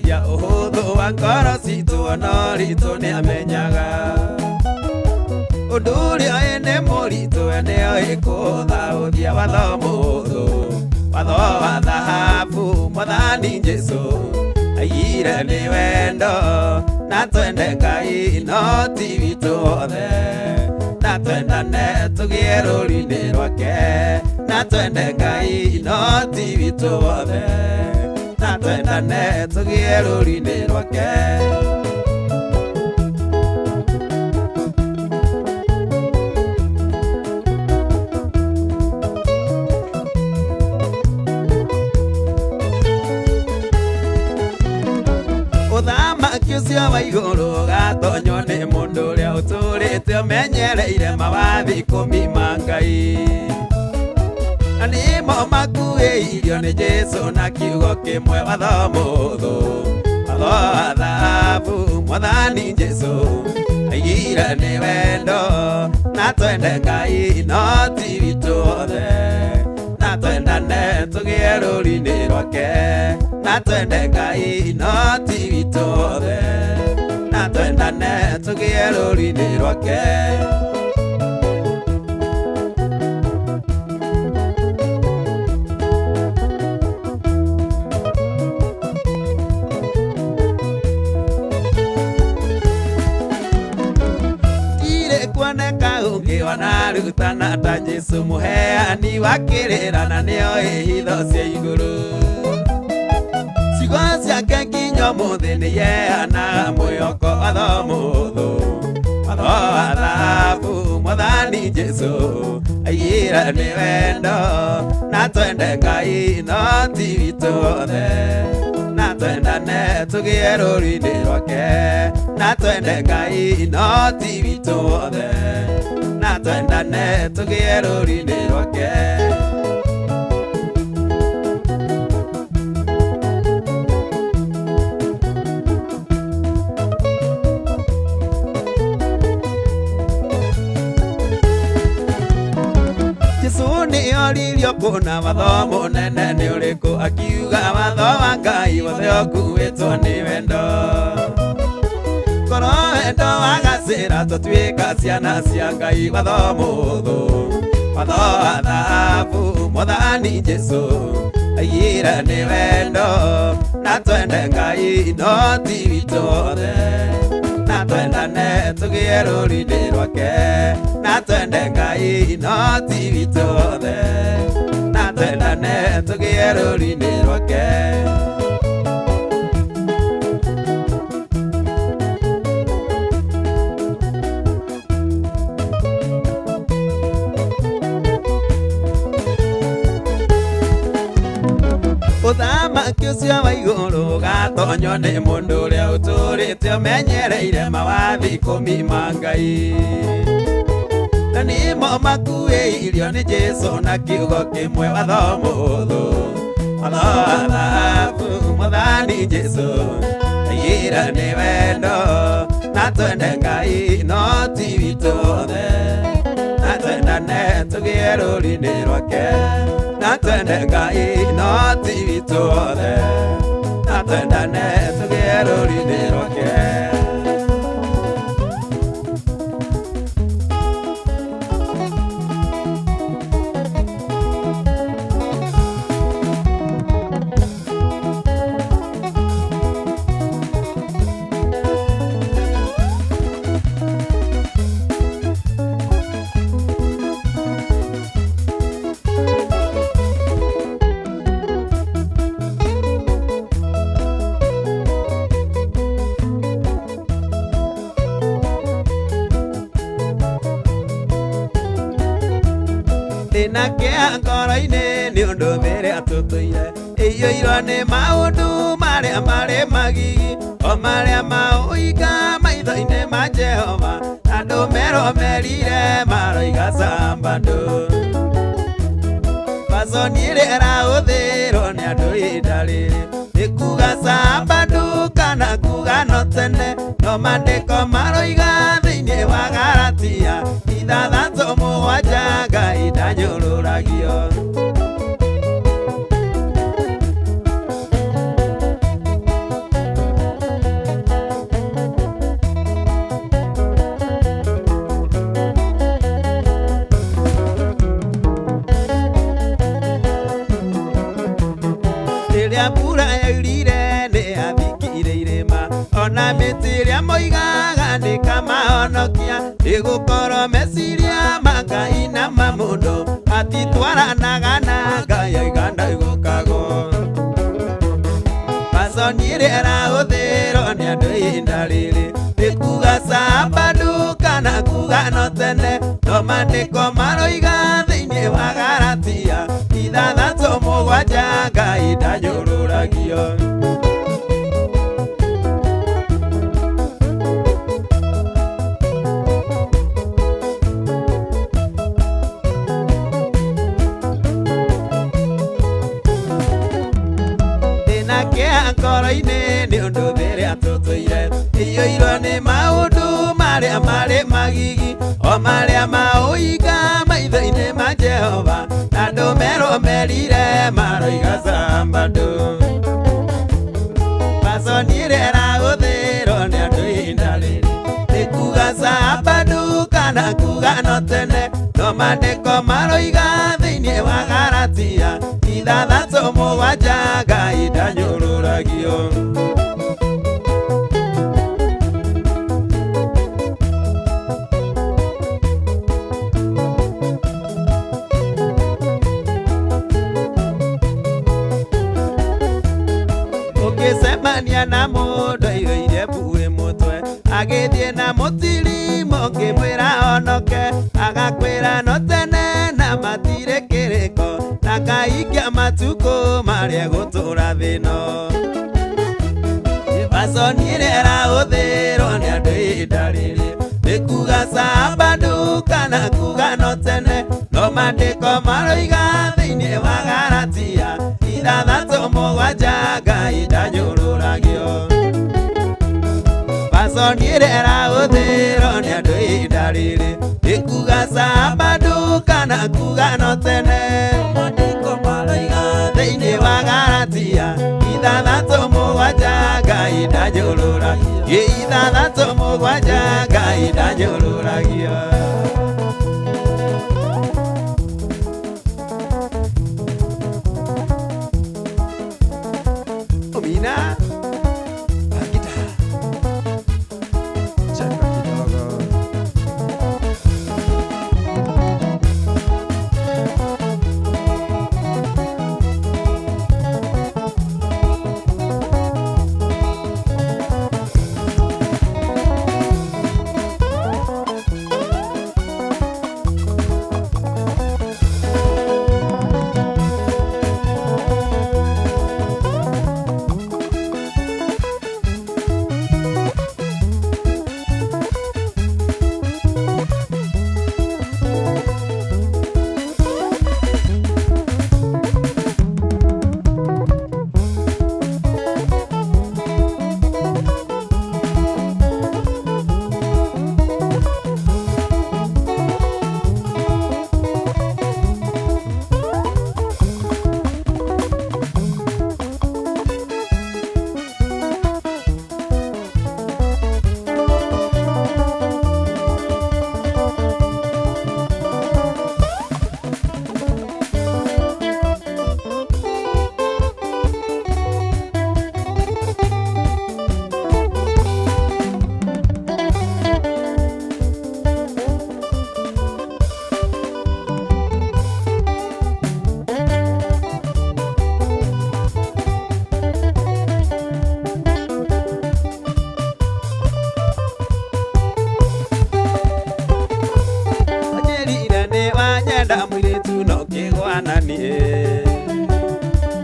Ũhũthĩrĩria ũhũthũ wa ngoro citũ ona ũritũ nĩamenyaga. Ũndũ ũrĩa ene mũritũ nĩoĩ kũũthahũthia watho mũhũthũ, watho wa thahabu Mwathani Jesũ aigire nĩ wendo na twende Ngai no ti witũ wothe, na twendane tũgĩe rũũru-inĩ rwake, na twende Ngai no ti witũ wothe, na twendane tũgĩe rũũru-inĩ rwake. Ũthamaki ũcio wa igũrũ ũgatonywo nĩ mũndũ ũrĩa ũtũrĩte ũmenyereire mawathi ikũmi ma Ngai. Na nĩmo makuĩirio nĩ Jesũ na kiugo kĩmwe watho mũhũthũ, watho wa thahabu Mwathani Jesũ aigire nĩ wendo na twende Ngai no ti witũ wothe, na twendane tũgĩe rũũru-inĩ rwake, na twende Ngai no ti witũ wothe, na twendane tũgĩe rũũru-inĩ rwake. Ndirĩ kuoneka ũngĩ wanarutana ta Jesũ mũheani wa kĩrĩra na nĩoĩ hitho cia igũrũ. Ciugo ciake nginya ũmũthĩ nĩiheanaga mwĩhoko watho mũhũthũ, watho wa thahabu Mwathani Jesũ aigire nĩ wendo na twende Ngai no ti witũ wothe, na twendane tũgĩe rũũru-inĩ rwake, na twende Ngai no ti witũ wothe, na twendane tũgĩe rũũru-inĩ rwake. Jesũ nĩoririo kũna watho mũnene nĩ ũrĩkũ, akiuga watho wa Ngai wothe ũkuĩtwo nĩ wendo. Korwo wendo wagacĩra tũtuĩka ciana cia Ngai, watho mũhũthũ, watho wa thahabu Mwathani Jesũ aigire nĩ wendo na twende Ngai no ti witũ wothe, na twendane tũgĩe rũũru-inĩ rwake, na twende Ngai no ti witũ wothe, na twendane tũgĩe rũũru-inĩ rwake. Ũthamaki ũcio wa igũrũ ũgatonywo nĩ mũndũ ũrĩa ũtũrĩte ũmenyereire mawathi ikũmi ma Ngai. Na nĩmo makuĩirio nĩ Jesũ na kiugo kĩmwe watho mũhũthũ, watho wa thahabu Mwathani Jesũ aigire nĩ wendo na twende Ngai no ti witũ wothe, na twendane tũgĩe rũũru-inĩ rwake, na twende Ngai no ti witũ wothe, na twendane tũgĩe rũũru-inĩ rwake. Ndĩna kĩeha ngoro-inĩ nĩ ũndũ thĩ ĩrĩa tũtũire ĩiyũirwo nĩ maũndũ marĩa marĩ magigi, o marĩa maũiga maitho-inĩ ma Jehova, andũ merwo merire maroiga cambandũ. Baconi ĩrĩa ĩrahũthĩrwo nĩ andũ ihinda rĩrĩ nĩ kuga cambandũ kana kuga no tene, no maandĩko maroiga thĩinĩ wa Galatia 6:7 Ngai ndanyũrũragio. Ona mĩtĩ ĩrĩa moigaga ndĩkamahonokia ĩgũkorwo meciria ma Ngai na ma mũndũ matitwaranaga na Ngai aiga ndaigũkagwo. Maconi ĩrĩa ĩrahũthĩrwo nĩ andũ ihinda rĩrĩ nĩ kuga cambandũ kana kuga no tene no maandĩko maroiga thĩinĩ wa Galatia 6:7 Ngai ndanyũrũragio. Ndĩna kĩeha ngoro-inĩ nĩ ũndũ thĩ ĩrĩa tũtũire ĩiyũirwo nĩ maũndũ marĩa marĩ magigi o marĩa maũiga maitho-inĩ ma Jehova na andũ merwo merire maroiga cambandũ. Maconi ĩrĩa ĩrahũthĩrwo nĩ andũ ihinda rĩrĩ nĩ kuga cambandũ kana kuga no tene no maandĩko maroiga thĩinĩ wa Galatia 6:7 Ngai ndanyũrũragio. Ũngĩcemania na mũndũ aiyũire mbuĩ mũtwe agĩthiĩ na mũtirimo ũngĩmwĩra honoke agakwĩra no tene na matirĩ kĩrĩko na kaikia matukũ marĩa gũtũra thĩno. Maconi ĩrĩa ĩrahũthĩrwo nĩ andũ ihinda rĩrĩ nĩ kuga cambandũ kana kuga no tene no maandĩko maroiga thĩinĩ wa Galatia 6:7 Ngai ndanyũrũragio. Maconi ĩrĩa ĩrahũthĩrwo nĩ andũ ihinda rĩrĩ nĩ kuga cambandũ kana kuga no tene maandĩko maroiga thĩinĩ wa Galatia 6:7 Ngai ndanyũrũragio. 6:7 Ngai ndanyũrũragio. Omina Akita cheka kidogo. Anjĩrire nĩ wanyenda mũirĩtu no kĩgwana niĩ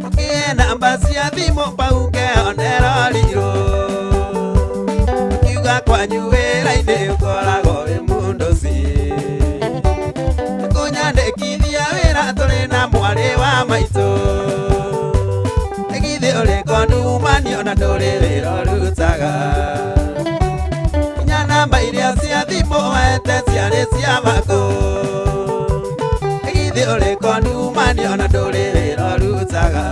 ũkĩe namba cia thimũ pau ngĩonera rirũ ũkiuga kwanyu wĩra-inĩ ũkoragwo wĩ mũndũci kũnyandĩkithia wĩra tũrĩ na mwarĩ wa maitũ githĩ ũrĩ kondumanio na ndũrĩ wĩra ũrutaga nginya namba iria cia thimũ wete ciarĩ cia makũ githĩ ũrĩ kondumanio na ndũrĩ wĩra ũrutaga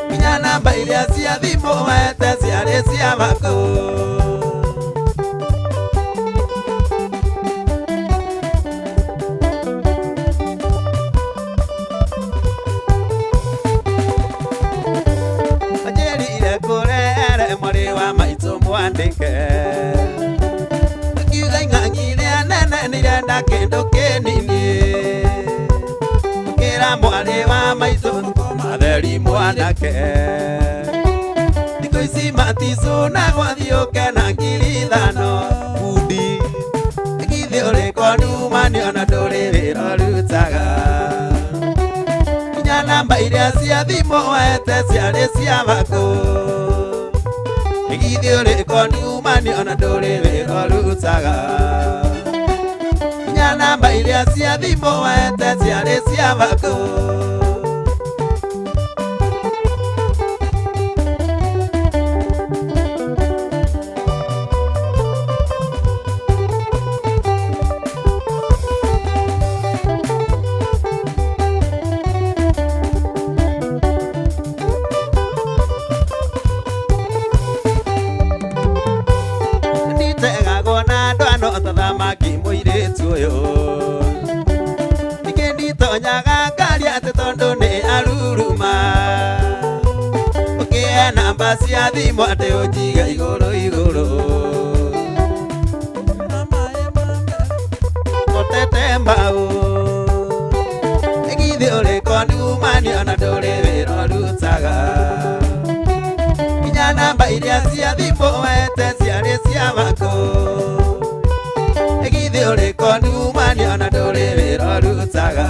nginya namba iria cia thimũ wete ciarĩ cia makũ. Anjĩrire kũrehere mwarĩ wa mwandĩke Ũkiuga ing'ang'i iria nene nĩirenda kĩndũ kĩnini Ũkĩra mwarĩ wa maitũ matheri mwanake Thikũ ici maticũnagwo thiĩ ũke na 5,000 bundi Githĩ ũrĩ konumani ona ndũrĩ wĩra ũrutaga Nginya namba iria cia thimũ wete ciarĩ cia bakũ Githĩ ũrĩ konumani ona ndũrĩ wĩra ũrutaga Nginya namba iria cia thimũ wete ciarĩ cia bakũ Nditegagwo na ndwano ta thamaki mũirĩtu ũyũ Ningĩ nditonyaga ngari atĩ tondũ nĩ aruruma Ũkĩhe namba cia thimũ atĩ ũnjige igũrũ igũrũ Ũtete mbaũ Githĩ ũrĩ konumani ona ndũrĩ wĩra ũrutaga Nginya namba iria cia thimũ wete ciarĩ cia bakũ Githĩ ũrĩ konumani ona ndũrĩ wĩra ũrutaga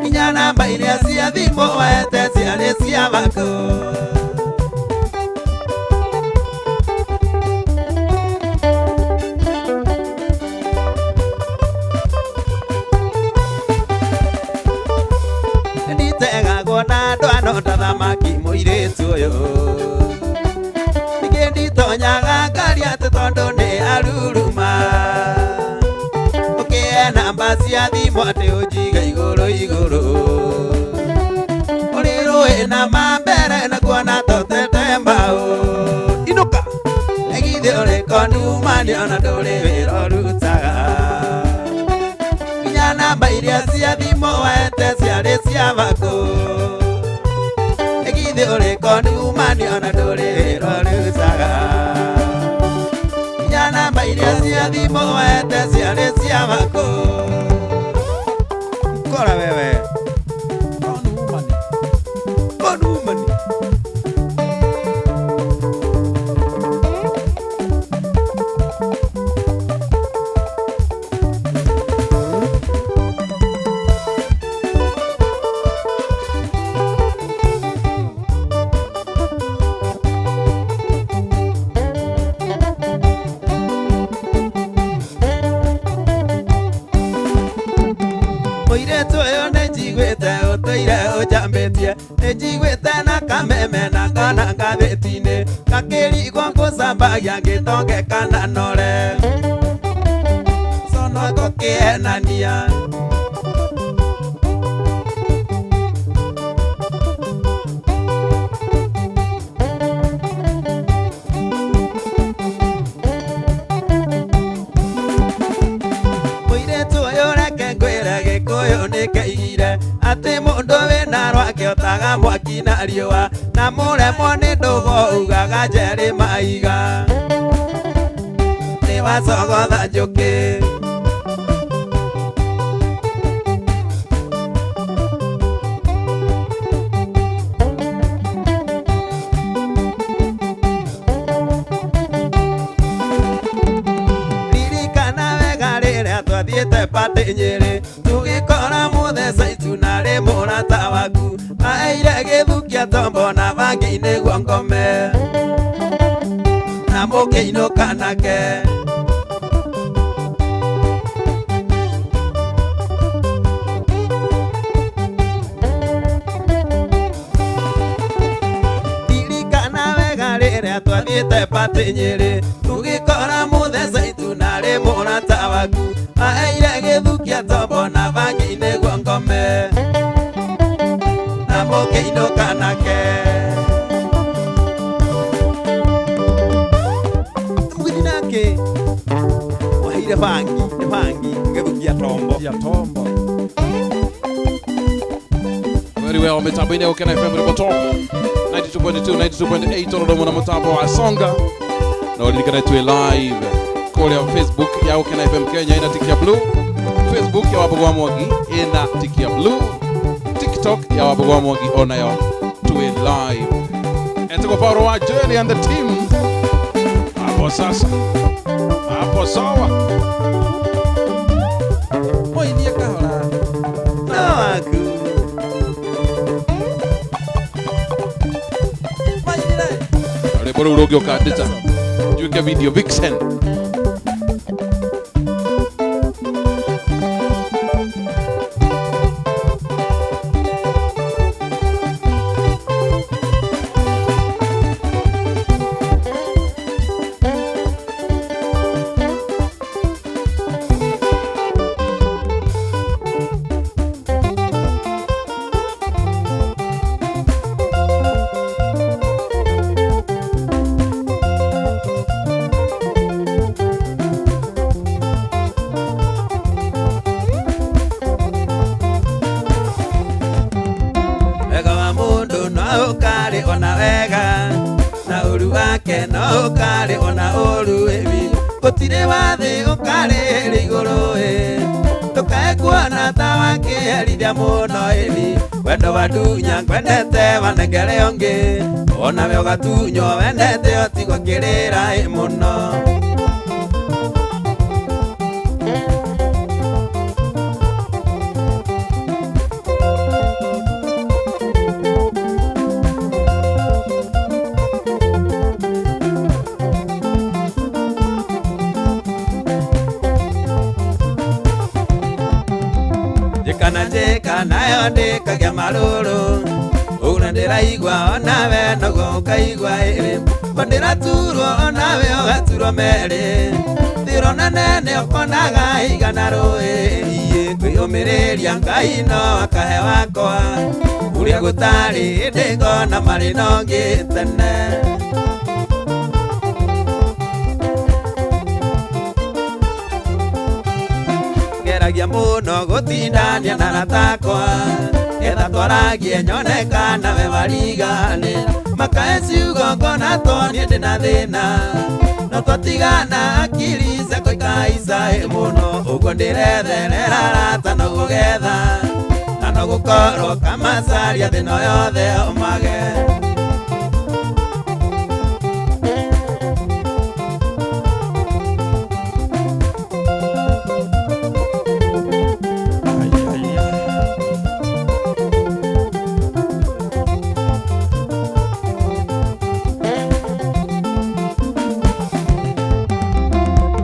Nginya namba iria cia thimũ wete ciarĩ cia bakũ Nditegagwo na ndwano ta thamaki mũirĩtu ũyũ Ningĩ nditonyaga ngari atĩ tondũ nĩ aruruma Ũkĩhe namba cia thimũ atĩ ũnjige igũrũ igũrũ Ũrĩ rũĩ na mambere na kuona tũtete mbaũ Inũka Githĩ ũrĩ konumani ona ndũrĩ wĩra ũrutaga Nginya namba iria cia thimũ wete ciarĩ cia bakũ Githĩ ũrĩ konumani ona ndũrĩ wĩra ũrutaga Nginya namba iria cia thimũ wete ciarĩ cia bakũ Mkora wewe Konumani. Konumani. Mũirĩtu ũyũ nĩnjiguĩte ũtũire ũnjambĩtie Nĩnjiguĩte na kameme na ngona ngathĩti-inĩ Gakĩrigwo ngũcambagia ngĩtonge kana nore Cono ngũkĩhenania Mũirĩtu ũyũ reke ngwĩre Gĩkũyũ nĩkĩigire Atĩ mũndũ wĩna rwake otaga mwaki na riũa Na mũremwo nĩ ndũgo ugaga njerĩ maiga Nĩwacogotha njũkĩ Ririkana wega rĩrĩa twathiĩte patĩ Nyĩrĩ Tũgĩkora mũtheca ituna rĩ mũrata waku Aheire gĩthukia tombo na bangi nĩguo ngome Na mũkĩinũka nake Ririkana wega rĩrĩa twathiĩte patĩ Nyĩrĩ Tũgĩkora mũtheca ituna rĩ mũrata waku Aheire gĩthukia tombo na bangi nĩguo ngome Na mũkĩinũka nake Mũgĩthiĩ nake Waheire bangi, bangi, gĩthukia tombo Ya tombo. Very well, mitambo-inĩ ya Gũkena FM rĩmwe top 92. 101.2 92.8 oromo na mutambo wa Songa na uririkane twi live kuria Facebook ya Gukena FM Kenya ina tikia blue, Facebook ya Wambugu wa Mwangi ina tikia blue, TikTok ya Wambugu wa Mwangi onayo twi live. Etiko Paul wa Jenny and the team hapo sasa, hapo sawa. Moinie kahora no waku rwĩmbo rũu rũngĩũka ndĩta njuĩke video vixen. Wega wa mundu no ukari ona wega na uru wake no ukari ona uru ebi gutire wathi ukari iguru e tukae kuona ta wakiherithia muno ebi wendo wa ndunya ngwendete wanengere ungi ona we ugatunywo wendete utigwo kirira ĩ muno. Njĩka na njĩka nayo ndĩkagia marũrũ ũguo ndĩraigua onawe noguo ũkaigua ĩrĩ ko ndĩraturwo onawe ũgaturwo merĩ thĩrona nene ũkonaga igana rũĩ iĩ kwĩyũmĩrĩria Ngai no akahe wakwa ũrĩa gũtarĩ ĩndĩ ngona marĩ no ngĩ tene. Ngeragia muno gũtindania na aratakwa getha twaragie nyone kana we warigane makae ciugo ngona to niĩ ndĩna thĩna no twatigana akiri ciakwa ikaica ĩ mũno ũguo ndĩretherera arata no gũgetha na no gũkorwo kamacaria thĩna yothe ũmage.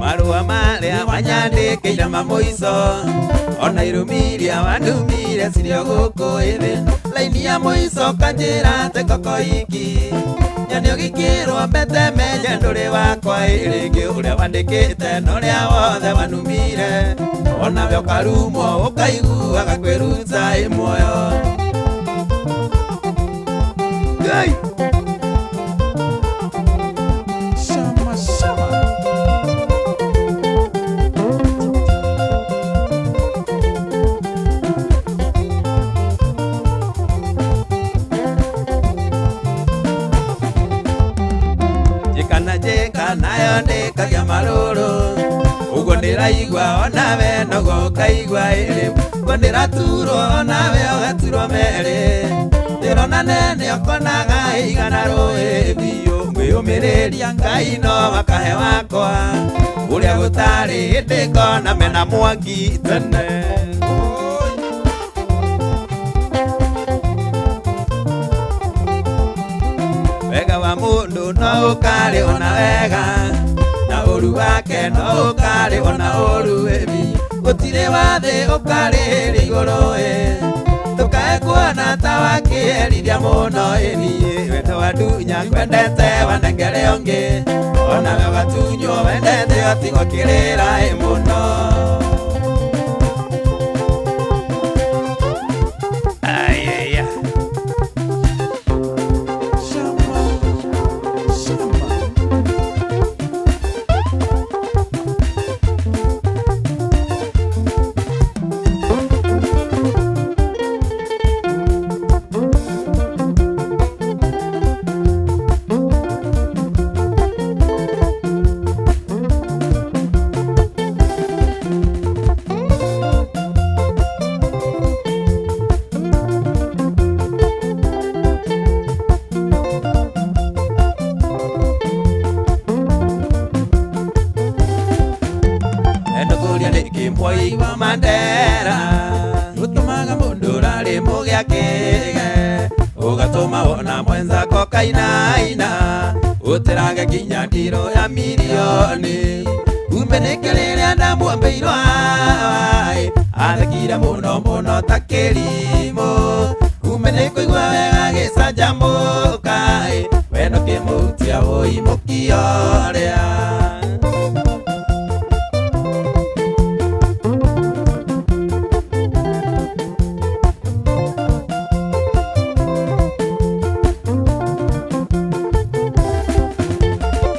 Marũa marĩa wanyandĩkĩire ma mũico ona irũmiria wandumire cirĩ o gũkũ ĩthĩ laini ya mũico kanjĩra atĩ koko iki nyone ũgĩkĩrwo mbete menye ndũrĩ wakwa ĩrĩngĩ ũrĩa wandĩkĩte na ũrĩa wothe wanumire onawe ũkarumwo ũkaiguaga kwĩruta ĩ muoyo. Ngai! Shama shama. Njĩka na njĩka nayo ndĩkagia marũrũ ũguo ndĩraigua onawe noguo ũkaigua ĩrĩ ũguo ndĩraturwo onawe ũgaturwo merĩ ndĩrona nene ũkonaga igana rũĩ biũ ngwĩyũmĩrĩria Ngai no akahe wakwa ũrĩa gũtarĩ ĩndĩ ngona mena Mwangi tene. Wega wa mundu no ũkarĩ ona wega na ũru wake no ũkarĩ ona ũru ĩbi gũtirĩ wathĩ ũkarĩ igũrũ ĩ tũkae kuona ta wakĩherithia mũno ĩniĩ wendo wa ndunya ngwendete wanengere ũngĩ onawe ũgatunywo wendete ũtigwo kĩrĩra ĩ mũno. Ayaya. Shama shama. Gũtĩrage nginya ndiro ya mirioni Kumbe nĩkĩ rĩrĩa ndamwambĩirwo ai Athekire mũno mũno ta kĩrimũ Kumbe nĩkũigua wega gĩcanjamũka Wendo kĩmũhutia ũimũkio rĩa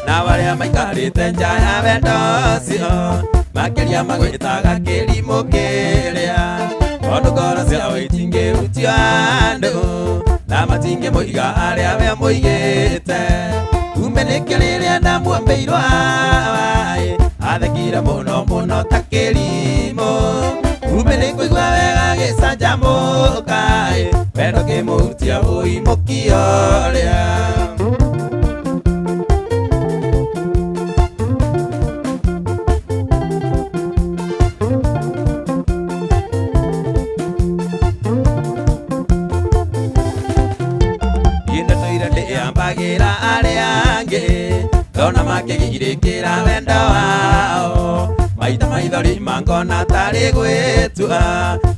Na barĩa maikarĩte nja ya wendo ũcio makĩria magwĩtaga kĩrimũ kĩrĩa tondũ ngoro ciao itingĩhutio andũ na matingĩmũiga arĩa we mũigĩte Kumbe nĩkĩ rĩrĩa ndamwambĩirwo ai athekire mũno mũno ta kĩrimũ Kumbe nĩkũigua wega gĩcanjamũka wendo kĩmũhutia ũimũkio rĩa Ndĩambagĩra arĩa angĩ ndona makĩgirĩkĩra wendo wao maita maithori mangona tarĩ gwĩtua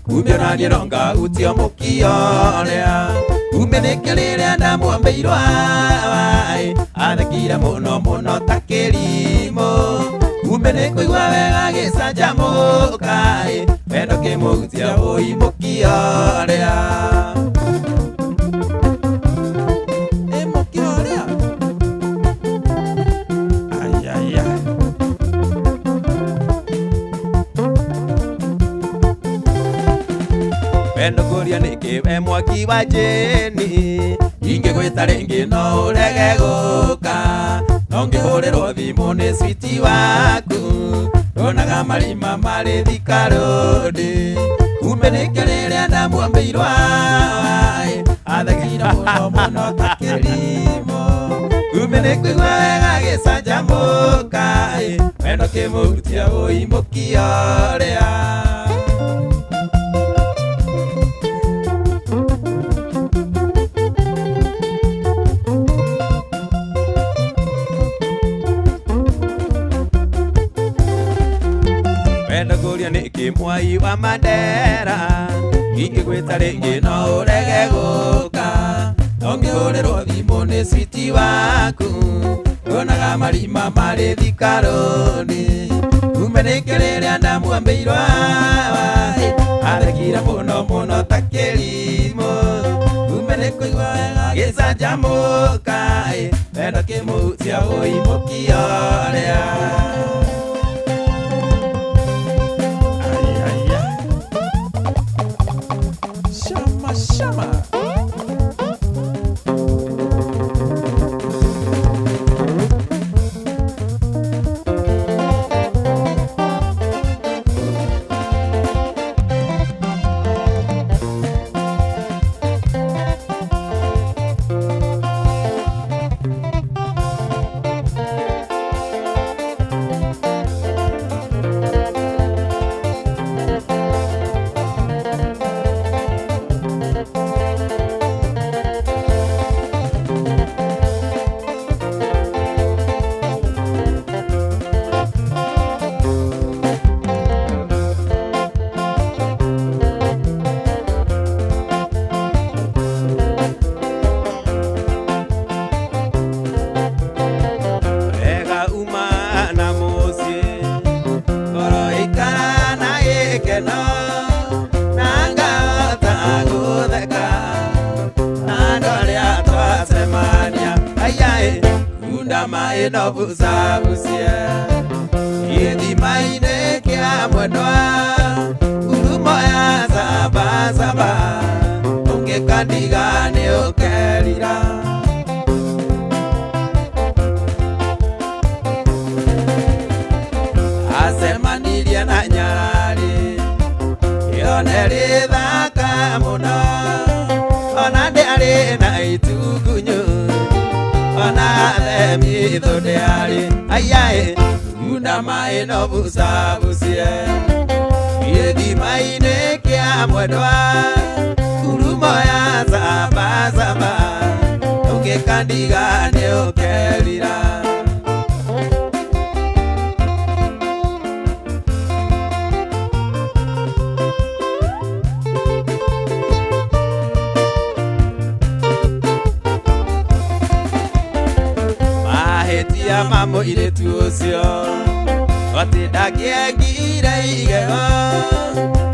kumbe ona niĩ no ngahutio mũkio ũrĩa kumbe nĩkĩ rĩrĩa ndamwambĩirwo ai athekire mũno mũno ta kĩrimũ kumbe nĩkũigua wega gĩcanjamũka wendo kĩmũhutia ũimũkio ũrĩa Wendo kũria nĩkĩ we mwaki wa jeni ingĩgwĩta rĩngĩ no ũrege gũka no ngĩhũrĩrwo thimũ nĩ switi waku ndonaga marima marĩ Thika Road kumbe nĩkĩ rĩrĩa ndamwambĩirwo ai athekire mũno mũno ta kĩrimũ kumbe nĩkũigua wega gĩcanjamũka wendo kĩmũhutia ũimũkio rĩa Wendo kũria nĩkĩ mwai wa Mandera ingĩgwĩta rĩngĩ no ũrege gũka no ngĩhũrĩrwo thimũ nĩ switi waku ndonaga marima marĩ Thika Road kumbe nĩkĩ rĩrĩa ndamwambĩirwo ai athekire mũno mũno ta kĩrimũ kumbe nĩkũigua wega gĩcanjamũka wendo kĩmũhutia ũimũkio rĩa Shama shama. Wega uma na mũciĩ ngoro ikara na gĩkeno na ngahota gũtheka na andũ arĩa twacemania aiaĩ kunda maĩ no bucabucie gĩthima-inĩ kĩa mwendwa ngurumo ya zambazamba ũngĩkandiga nĩ ũkerira Acemanirie na nyarari yone rĩthaka mũno ona ndĩarĩ na itugunyu ona themitho ndĩarĩ aiaĩ kunda maĩ no bucabucie gĩthima-inĩ kĩa mwendwa ngurumo ya zambazamba ũngĩkandiga nĩ ũkerira. Mahĩtia ma mũirĩtu ũcio atĩ ndangĩengire igego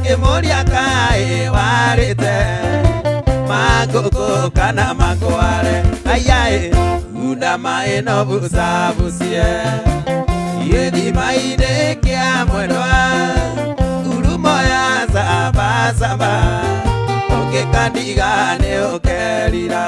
kĩmũria kaĩ warĩte mangũkũ kana makware ayaĩ unda maĩ no bucabucie gĩthima-inĩ kĩa mwendwa ngurumo ya zambazamba ũngĩkandiga nĩ ũkerira.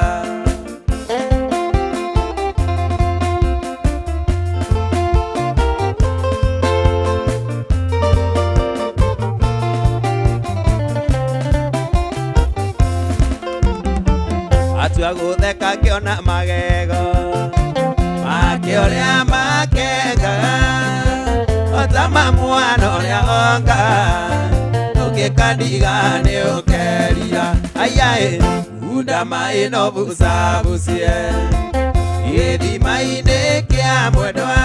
Atua gũtheka ngĩona magego make ũrĩa makengaga ota ma mwana ũrĩa onga ũngĩkandiga nĩ ũkerira ayaĩ unda maĩ no bucabucie gĩthima-inĩ kĩa mwendwa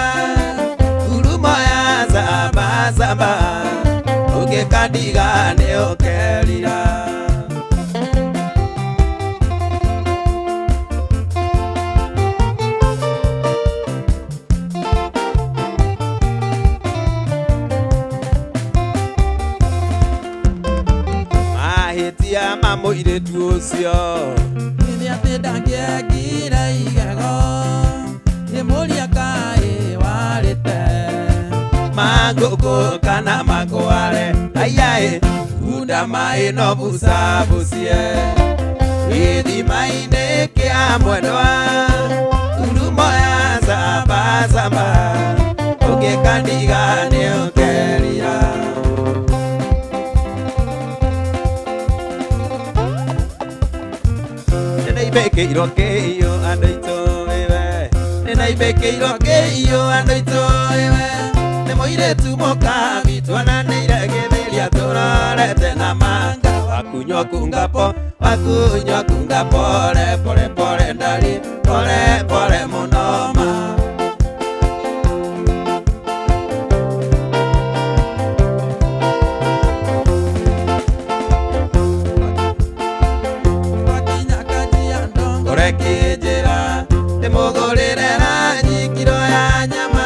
ngurumo ya zambazamba ũngĩkandiga nĩ ũkerira. Mahĩtia ma mũirĩtu ũcio Nĩ atĩ ndangĩengire igego ngĩmũria kaĩ warĩte mangũkũ kana makware ayaĩ unda maĩ no bucabucie gĩthima-inĩ kĩa mwendwa ngurumo ya zambazamba ũngĩkandiga nĩ ũkerira. Nĩnaibĩkĩirwo kĩiyũ andũ aitũ ĩwe nĩnaibĩkĩirwo kĩiyũ andũ aitũ ĩwe nĩ mũirĩtu mũkabi tuonanĩire gĩthĩria tũrorete na manga wakunywa kungapo wakunywa kunga pole pole pole ndari pole pole mũno ma. Twakinya Kajiado Ũrekinjĩra ndĩmũgũrĩre ranji kiro ya nyama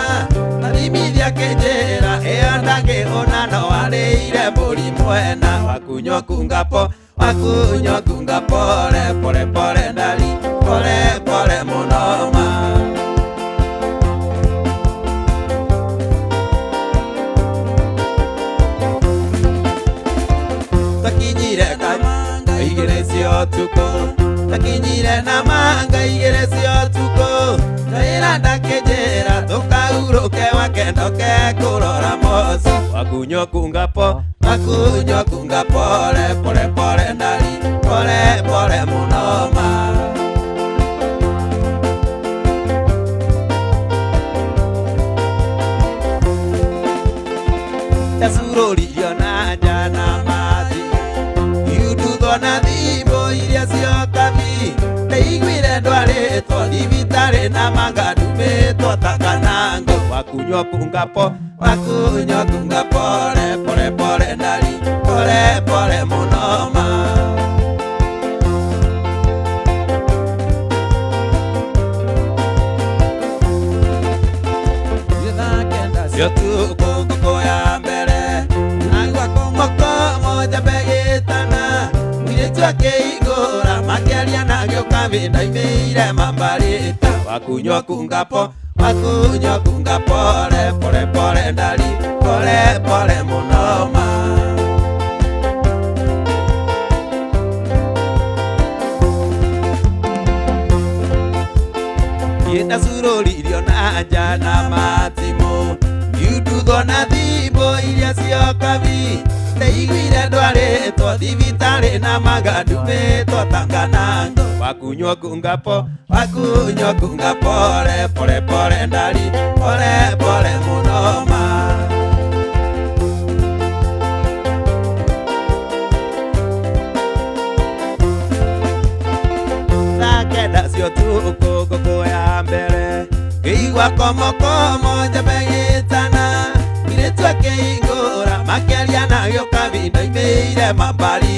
na thimithia kĩnjĩra ĩyo ndangĩhũna no arĩire mbũri mwena wakunywa kungapo wakunywa kunga pole pole pole ndari pole pole mũno ma. Twakinyire manga igĩrĩ cia ũtukũ twakinyire na manga igĩrĩ cia ũtukũ ndaĩra ndakĩnjĩra tũkaurũke wakendoke kũrora moci wakunywa kungapo wakunywa kunga pole pole pole ndari pole pole mũno ma. Ndacurũririo na nja na mathi iunduthwo na thimũ iria ciokabi ndaiguire ndwarĩtwo thibitarĩ na manga ndumĩtwo ta kanango wakunywa kungapo wakunywa kunga pole pole pole ndari pole pole mũno ma. Thaa kenda Cia ũtukũ ngũkũ ya mbere Igua moko njambe gĩtana mũirĩtu akĩhingũra makĩaria na gĩũka ndaimĩire mambarĩta wakunywa kungapo wakunywa kunga pole pole pole ndari pole pole mũno ma. Ndacurũririo na nja na matimũ ngiunduthwo na thimũ iria ciokabi ndaiguire ndwarĩtwo thibitarĩ na manga ndumĩtwo ta kanango wakunywa kungapo wakunywa kunga pole pole pole ndari pole pole mũno ma. Thaa kenda cia ũtukũ ngũkũ ya mbere ngĩigua komokomo njambe gĩtana mũirĩtu akĩhingũra makĩaria na gĩũka ndaimĩire mambari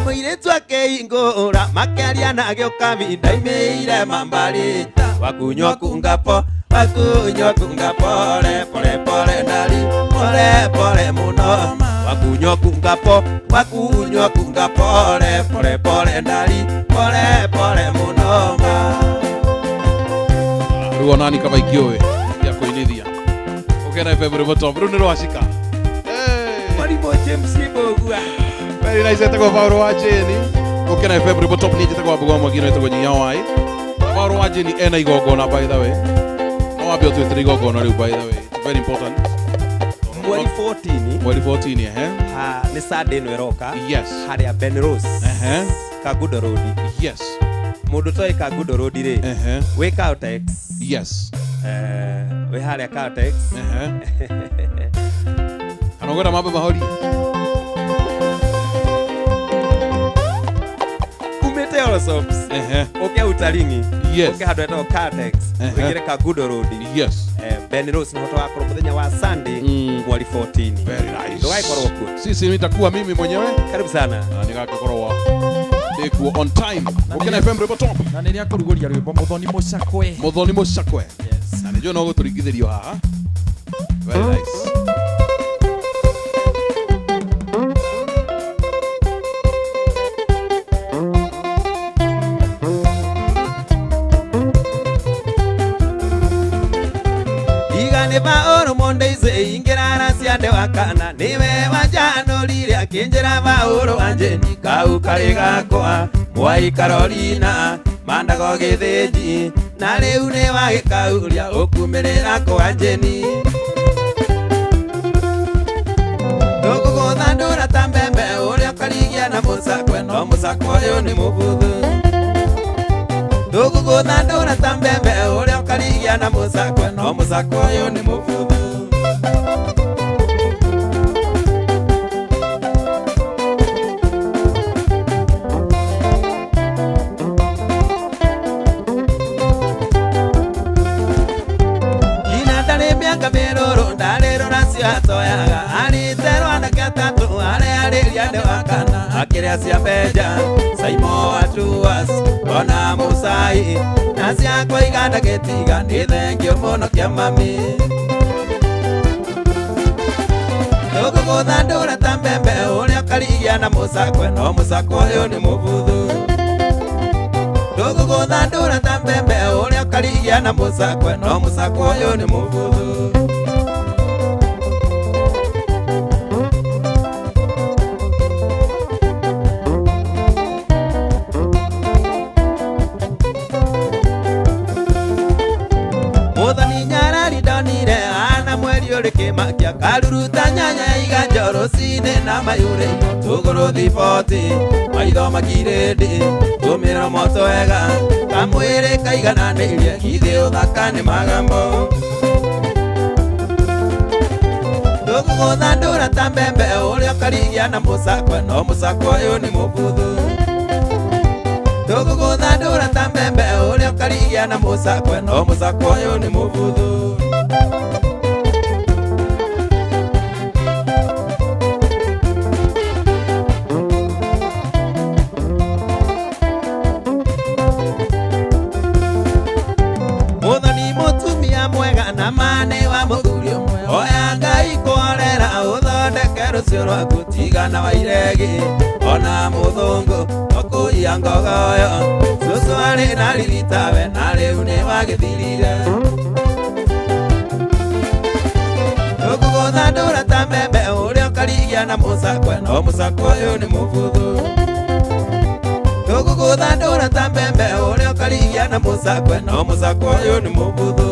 mũirĩtu akĩhingũra makĩaria na gĩũka ndaimĩire mambari wakunywa kungapo Wakunywa kunga pole pole pole ndali pole pole muno. Wakunywa kunga po wakunywa kunga pole pole pole ndali pole pole muno ma. Rĩu onani kaba ingĩũĩ ya kũinithia Gũkena FM rwĩmbo top rĩu nĩ rwacika. Hey. Mwalimu James Mbugua. Very nice, etagwo Paul wa Jeni. Gũkena FM rwĩmbo top niĩ njĩtagwo Wambũgũ wa Mwangi na wĩtagwo Nyinya Wai. Na Paul wa Jeni ena igongona, by the way. No wambe ũtwĩtĩre igongona rĩu, by the way. It's very important. Mweri 14. Mweri 14, ehe. Ha, nĩ Sunday ĩno ĩroka. Yes. Harĩa Ben Rose. Ehe. Kangundo Road. Yes. Mũndũ toĩ Kangundo Road rĩ. Ehe. Wĩ Caltex. Yes. Eh, wĩ harĩa Caltex. Ehe. Kana ũkwenda mambe mahorie? Umĩte Allsops. Ehe. Ũke Utalingi. Yes. Ũke handũ hetagwo Caltex. Ehe. Ũingĩre Kangundo Road. Yes. Eh, Ben Rose nĩho tũgakorwo mũthenya wa Sunday mweri 14. Very nice. Ndũgagĩkorwo kuo. Sisi nitakuwa mimi mwenyewe. Karibu sana. Na nĩgagĩkorwo ndĩkuo on time. Gũkena FM rwĩmbo top. Na nä rä a kå rugå ria rwä mbo må thoni må cakwe. Mũthoni mũcakwe. Na nĩnjũĩ no gũtũringithĩrio haha. Very nice. Iga nĩ Paũlũ mũndeice ingĩrara ciande wa kana nĩwe wanjanũrire akĩnjĩra Paũlũ Anjeni kau karĩ gakwa Mwai Carolina mandago gĩthĩnji na rĩu nĩ wagĩkauria ũkumĩrĩra kwa Anjeni. Tũgũgũthandũra ta mbembe ũrĩa ũkarigia na mũcakwe no mũcakwe ũyũ nĩ mũbuthu. Tũgũgũthandũra ta mbembe ũrĩa ũkarigia na mũcakwe no mũcakwe ũyũ nĩ mũbuthu. Ina ndarĩ mĩanga mĩrũrũ ndarĩ rũracio atoyaga arĩte rwanake atatũ arĩa arĩria nĩ wa kana akĩrĩa cia Benja Saimo Atuas ona Mũcai na ciakwa iganda gĩtiga nĩ thengio mũno kĩa mami. Tũgũgũthandũra ta mbembe ũrĩa ũkarigia na mũcakwe no mũcakwe ũyũ nĩ mũbuthu. Tũgũgũthandũra ta mbembe ũrĩa ũkarigia na mũcakwe no mũcakwe ũyũ nĩ mũbuthu. Mũthoni nyarari ndonire ana mweri ũrĩ kĩmakia karuruta nyanya iganjo rũcinĩ na mayũrĩ tũgũrũ thiboti maitho makirĩndĩ tũmĩromo twega kamwĩrĩ kaigananĩirie githĩ ũthaka nĩ magambo. Tũgũgũthandũra ta mbembe ũrĩa ũkarigia na mũcakwe no mũcakwe ũyũ nĩ mũbuthu. Tũgũgũthandũra ta mbembe ũrĩa ũkarigia na mũcakwe no mũcakwe ũyũ nĩ mũbuthu. Mũthoni mũtumia mwega na mane wa mũthuri ũmwe oya Ngai kworera ũthondeke rũciũ rwaku tigana wa iregi ona mũthũngũ ũkũiya ngogoyo cũcũ arĩ na riritawe na rĩu nĩ wagĩthirire. Tũgũgũthandũra ta mbembe ũrĩa ũkarigia na mũcakwe no mũcakwe ũyũ nĩ mũbuthu. Tũgũgũthandũra ta mbembe ũrĩa ũkarigia na mũcakwe no mũcakwe ũyũ nĩ mũbuthu.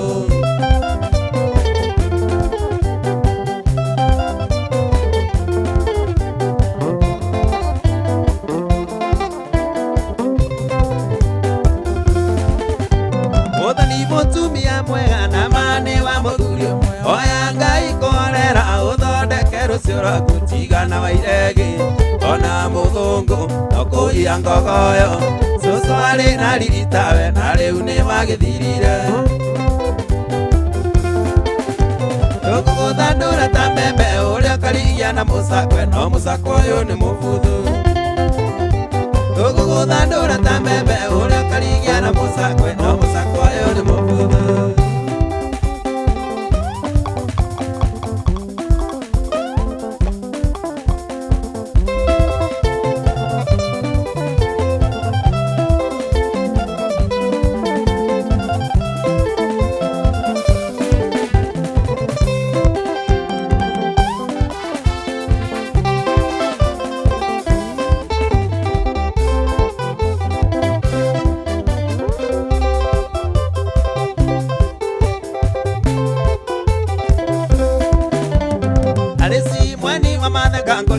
Mũthoni mũtumia mwega na mane wa mũthuri ũmwe oya Ngai kworera ũthondeke rũciũ rwaku tigana wa iregi ona mũthũngũ no kũiya ngogoyo cũcũ arĩ na riritawe na rĩu nĩ wagĩthirire. Tũgũgũthandũra ta mbembe ũrĩa ũkarigia na mũcakwe no mũcakwe ũyũ nĩ mũbuthu. Tũgũgũthandũra ta mbembe ũrĩa ũkarigia na mũcakwe no mũcakwe ũyũ nĩ mũbuthu.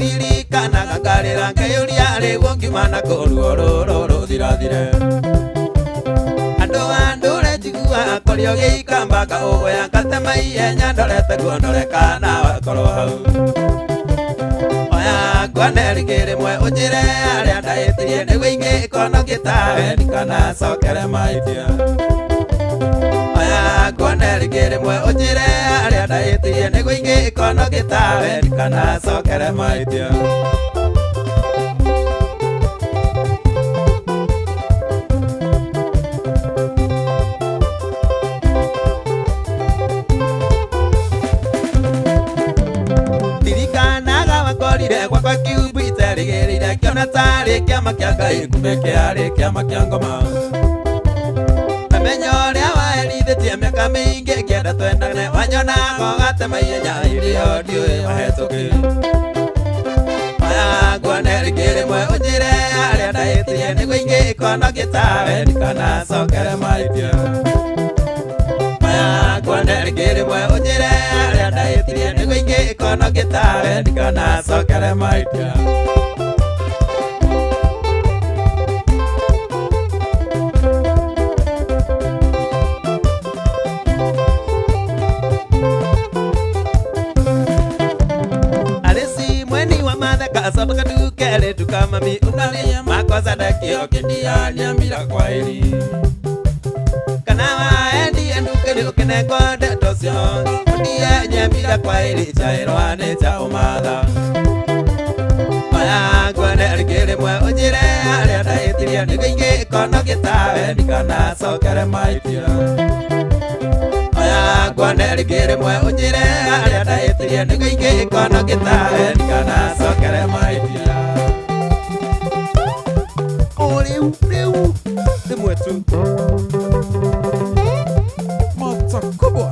Ngũririkanaga ngarĩra ngeyũria rĩu ngiuma na kũruo rũrũ rũthirathire. Andũ a ndũre njiguaga kũrĩ ũgĩikamba ngaũgũya ngatema ihenya ndorete kuo ndore kana wakorwo hau. Oya nguone rĩngĩ rĩmwe ũnjĩre arĩa ndahĩtirie nĩguo ingĩkorwo ngĩtawe ndikanacokere mahĩtia. Oya nguone rĩngĩ rĩmwe ũnjĩre arĩa ndahĩtirie nĩguo ingĩkorwo ngĩtawe ndikanacokere mahĩtia. Ndirikanaga wakorire gwakwa kiumbu iterĩgĩrĩire ngĩona tarĩ kĩama kĩa Ngai kumbe kĩarĩ kĩama kĩa ngoma. Namenya ũrĩa waherithĩtie mĩaka mĩingĩ ngĩenda twendane wanyonaga ũgatema ihenya irio ndiũĩ wahĩtũkĩ. Oya nguone rĩngĩ rĩmwe ũnjĩre arĩa ndahĩtirie nĩguo ingĩkorwo ngĩtawe ndikanacokere mahĩtia. Oya nguone rĩngĩ rĩmwe ũnjĩre arĩa ndahĩtirie nĩguo ingĩkorwo ngĩtawe ndikanacokere mahĩtia. Alesi mweni wa mathaka acoka ndukere nduka mami ũkaria makosa ndakĩo kĩndiaria kwa ĩri. Kana waendie ndukĩrĩ ũkĩnengwo ndeto cio ũndie nyamira kwa ĩri njaĩrwa nĩ nja ũmatha. Oya nguone rĩngĩ rĩmwe ũnjĩre arĩa ndahĩtirie nĩguo ingĩkorwo ngĩtawe ndikanacokere mahĩtia. Oya nguone rĩngĩ rĩmwe ũnjĩre arĩa ndahĩtirie nĩguo ingĩkorwo ngĩtawe ndikanacokere mahĩtia. O rĩu rĩu rĩmwe tu. Moto kubwa.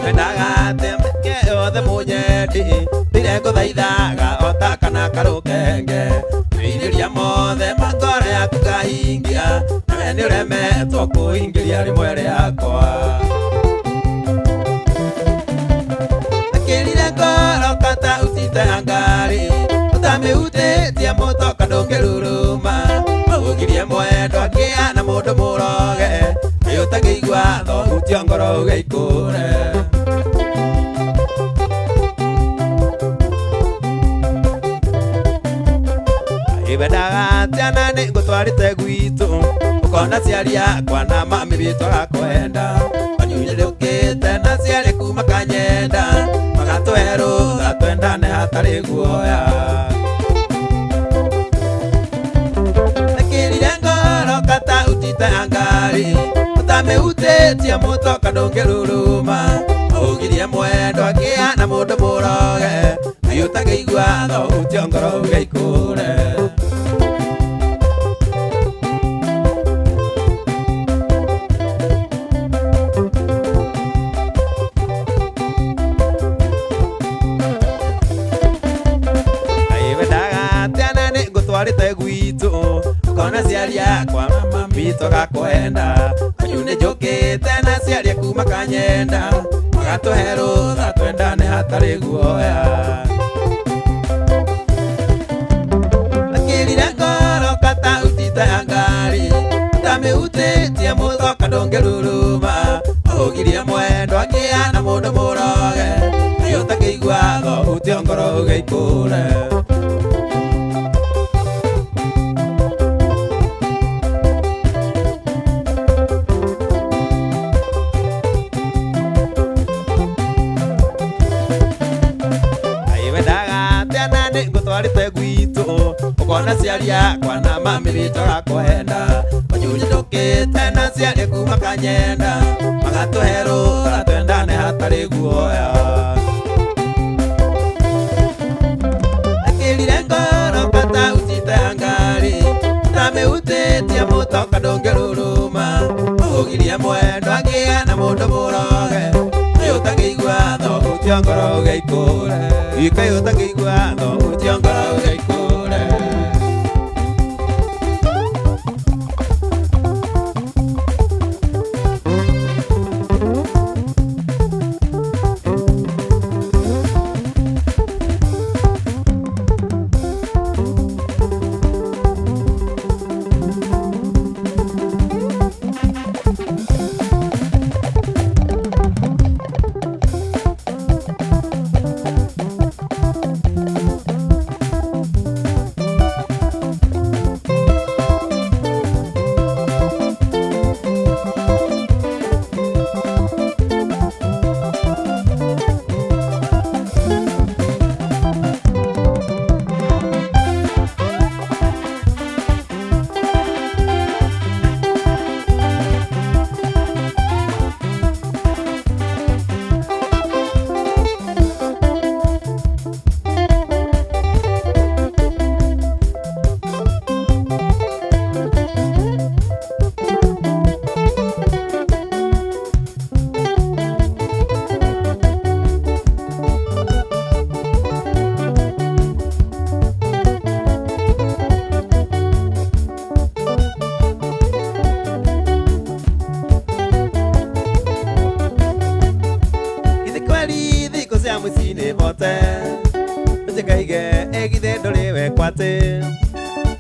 Nyendaga atĩ mĩke yothe mũnyendi ndire ngũthaithaga o ta kana karũkenge merirĩria mothe ma ngoro yaku ngahingia nawe nĩũremetwo kũhingĩria rĩmwe rĩakwa. Akĩrire ngoro kata ũtite ya ngari ũtamĩhutĩtie mũtoka ndũngĩruruma maũgirie mwendwa akĩa na mũndũ mũroge nĩ ũtangĩigua thohutio ngoro ũgĩikũre. Iwendaga atĩa na nĩ ngũtwarĩte gwitũ ũkona ciari akwa na mami witũ agakwenda manyunyũrũkĩte na ciarĩ kuma kanyenda magatũhe rũtha twendane hatarĩ guoya. Ekĩrire ngoro kata ũtite ya ngari ũtamĩhutĩtie mũtoka ndũngĩruruma ũgirie mwendwa akĩa na mũndũ mũroge nĩ ũtangĩigua thohutio ngoro ũgĩikũre. Wendaga atĩa na nĩ ngũtwarĩte gwitũ ũkona ciari akwa mama witũ agakwenda kanyu nĩ njũkĩte na ciari kuma kanyenda magatũhe rũtha twendane hatarĩ guoya. Akĩrire ngoro kata ũtite ya ngari ũtamĩhutĩtie mũtoka ndũngĩruruma ũgirie mwendwa akĩa na mũndũ mũroge nĩ ũtangĩigua thohutio ngoro ũgĩikũre. Wendaga atĩa na nĩ ngũtwarĩte gwitũ ũkona ciari akwa na mami witũ agakwenda manyunyũrũkĩte na ciarĩ kuma kanyenda magatũhe rũtha twendane hatarĩ guoya. Ekĩrire ngoro kata ũtite ya ngari ũtamĩhutĩtie mũtoka ndũngĩruruma ũgirie mwendwa akĩa na mũndũ mũroge nĩ ũtangĩigua thohutio ũtia ngoro ũgeikũre Ikaĩ ũtakĩigua watho ũtia ngoro ũgeikũre.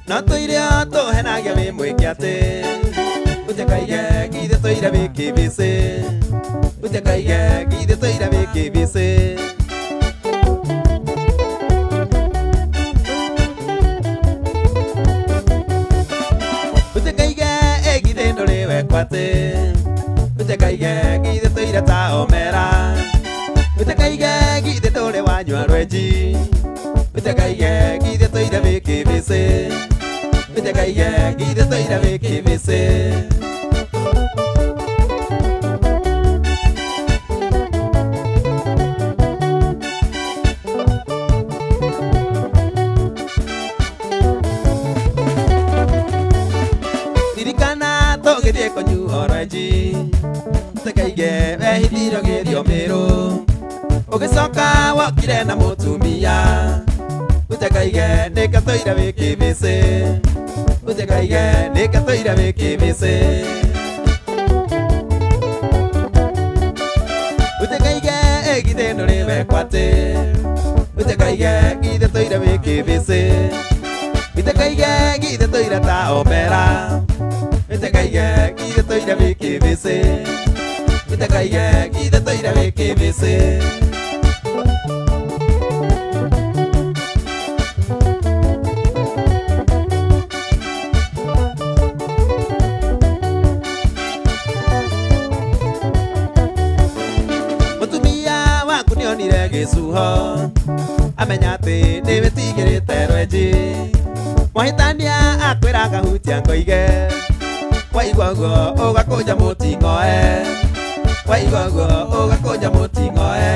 No tũirio tũhenagia wĩ mwĩke atĩ ũtikaige githĩ tũire wĩ kĩbĩcĩ ũtikaige githĩ tũire wĩ kĩbĩcĩ. Ũtikaige githĩ ndũrĩ wekwo atĩ ũtikaige githĩ tũire ta omera ũtikaige githĩ ndũrĩ wanyua rwenji ũtikaige githĩ tũire wĩ kĩbĩcĩ ũtikaige githĩ tũire wĩ kĩbĩcĩ. Ririkana tũgĩthiĩ kũnyua rwenji ũtikaige wehithire ũgĩthiĩ Mĩrũ ũgĩcoka wokire na mũtumia ũtikaige nĩkĩo tũire wĩ kĩbĩcĩ ũtikaige nĩkĩo tũire wĩ kĩbĩcĩ. Ũtikaige githĩ ndũrĩ wekwo atĩ ũtikaige githĩ tũire wĩ kĩbĩcĩ ũtikaige githĩ tũire ta omera ũtikaige githĩ tũire wĩ kĩbĩcĩ ũtikaige githĩ tũire wĩ kĩbĩcĩ. Mũtumia waku nĩonire gĩcuho amenya atĩ nĩwĩtigĩrĩte rwenji mwahĩtania akwĩra ngahutia ngoige waigua ũguo ũgakũnja mũting'oe waigua ũguo ũgakũnja mũting'oe.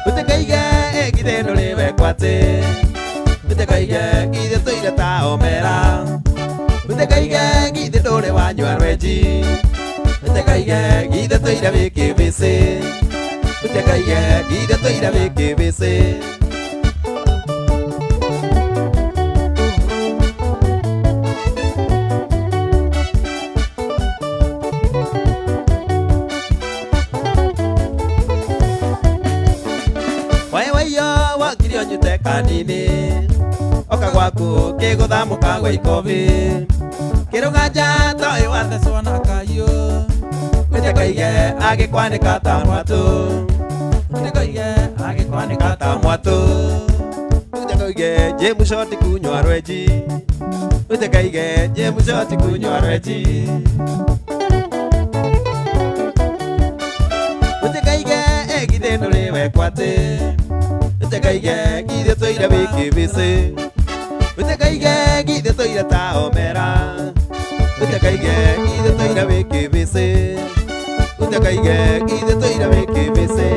Ũtikaige githĩ ndũrĩ wekwo atĩ ũtikaige githĩ tũire ta omera ũtikaige githĩ ndũrĩ wanyua rwenji ũtikaige githĩ tũire wĩ kĩbĩcĩ ũtikaige githĩ tũire wĩ kĩbĩcĩ. Waiwaiyo wakire ũnyute kanini oka gwaku kĩgũthamũka gwa ikobi kĩrũganja toĩ wathecwo na kayũ ũtikaige agĩkwanĩka ta mwatũ ũtikaige agĩkwanĩka ta mwatũ ũtikaige jĩmucoti kunyua rwenji ũtikaige jĩmucoti kunyua rwenji ũtikaige githĩ ndũrĩ wekwo atĩ ũtikaige githĩ tũire wĩ kĩbĩcĩ ũtikaige githĩ tũire ta omera ũtikaige githĩ tũire wĩ kĩbĩcĩ ũtikaige githĩ tũire wĩ kĩbĩcĩ.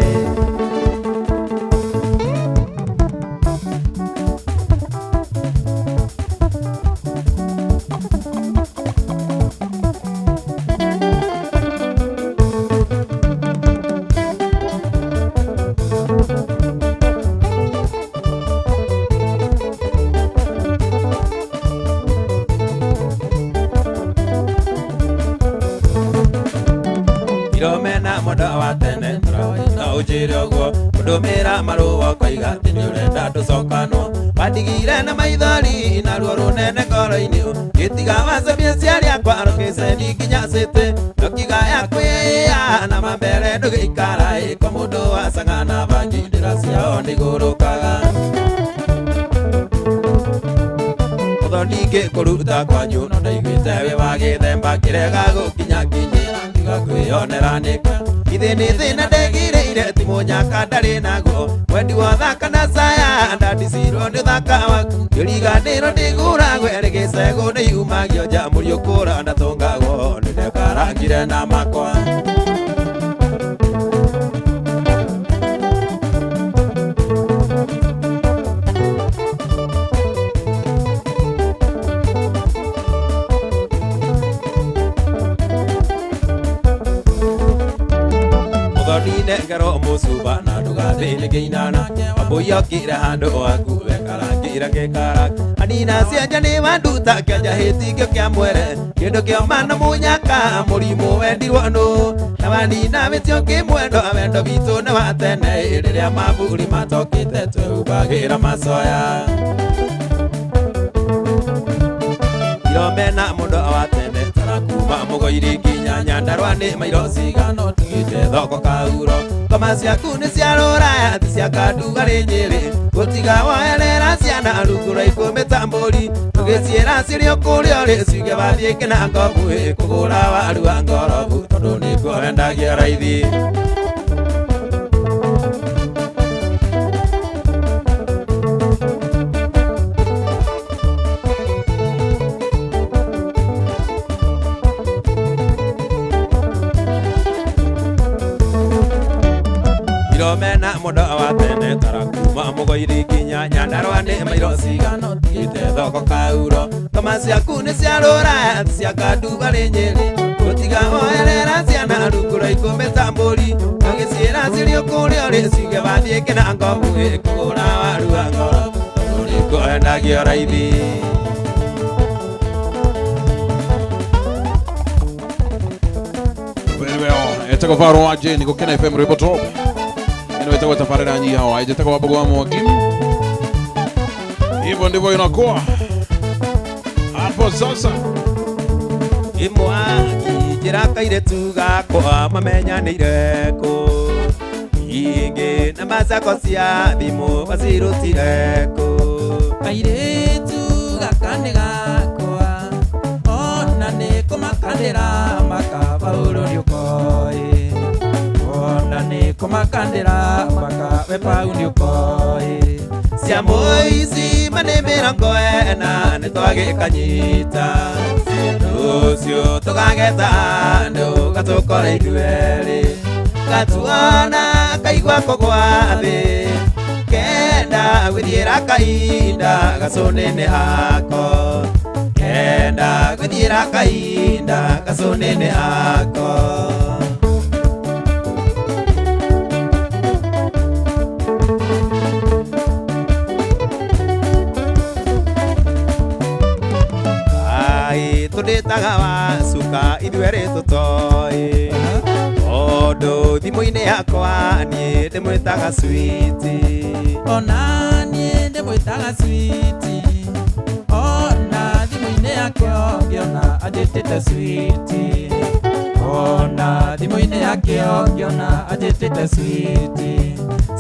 ũnjĩre ũguo kũndũmĩra marũa ũkoiga atĩ nĩũrenda tũcokanwo wandigire na maithori na ruo rũnene ngoro-inĩ gĩtiga wacemia ciari akwa rũkĩceni nginya cĩtĩ ndũkigaya kwĩya na mambere ndũgĩikara ĩko mũndũ wacang'a na bangi ndĩra ciao nĩgũrũkaga Mũthoni kũruta kwanyu no ndaiguĩte wĩ wa gĩthemba kĩrega gũkinya kinyĩra tiga kwĩyonera nĩka ithĩ nĩ thĩna ndegirĩire ti mũnyaka ndarĩ naguo mwendi wa thaka na saya ndandicirwo nĩ ũthaka waku ngĩriganĩrwo ndĩgũragwo erĩ gĩcegũ nĩ yumagio nja mũriũkũra ndatũngagwo nĩndekarangire na makwa. Ngero mucuba na ndugathĩ nĩkĩinana wambũi okire handũ waku wekarangĩra gĩkara anina cianja nĩ wanduta kĩanja hĩtingĩo kĩa mwere kĩndũ kĩoma na mũnyaka mũrimũ wendirwo nũ na wanina wĩtio kĩmwendo wendo witũ nĩ wa tene rĩrĩa maburi matokĩte twehumbagĩra macoya iromena mũndũ wa tene tara kuma mũgoiri nginya Nyandarua nĩ mairo cigana ũtigĩte thoko kauro ngoma ciaku nĩ cia rũraya ti cia kandugarĩ Nyĩrĩ gũtiga woerera ciana rungu rwa ikũmbĩ ta mbũri tũgĩciĩra cirĩ o kũrĩa ũrĩ ciuge wathiĩ kĩna ngobu ĩ kũgũra waru wa ngorobu tondũ nĩkuo wendagia raithi. Iromena mũndũ wa tene tara kuma mũgoiri nginya Nyandarua nĩ mairo cigana ũtigĩte thoko kauro ngoma ciaku nĩ cia rũraya ti cia kandugarĩ Nyĩrĩ gũtiga woerera ciana rungu rwa ikũmbĩ ta mbũri ũgĩciĩra cirĩ o kũrĩa ũrĩ ciuge wathiĩ kĩna ngobu ĩ kũgũra waru wa ngorobu tondũ nĩkuo wendagio raithi. Very well. Etagwo Varo wa Jane Gũkena FM rwĩmbo top. Ĩno ĩtagwo tabarĩra nyiha wa ĩtagwo Wambũgũ wa Mwangi. Hivyo ndivyo inakuwa hapo sasa. Imwangi njĩra kairĩtu gakwa mamenyanĩire kũ ingĩ na macako cia thimũ wacirutire kũ kairĩtu gaka nĩ gakwa ona nĩ kũmakanĩra maka Paũlũ nĩũkoĩ ona nĩ kũmakanĩra maka we Paũ nĩũkoĩ cia mũici ma nĩ mĩrongo ĩna nĩtwagĩkanyita rũciũ tũkageta andũ gatũkore ithuerĩ gatuona kaigua kũgwa thĩ kenda gwĩthiĩra kahinda gacũnĩ-inĩ hako kenda gwĩthiĩra kahinda gacũnĩ-inĩ hako. Tũndĩtaga wacuka ithuerĩ tũtoĩ tondũ thimũ-inĩ yakwa niĩ ndĩmwĩtaga switi ona niĩ ndĩmwĩtaga switi ona thimũ-inĩ yake ũngĩona anjĩtĩte switi ona thimũ-inĩ yake ũngĩona anjĩtĩte switi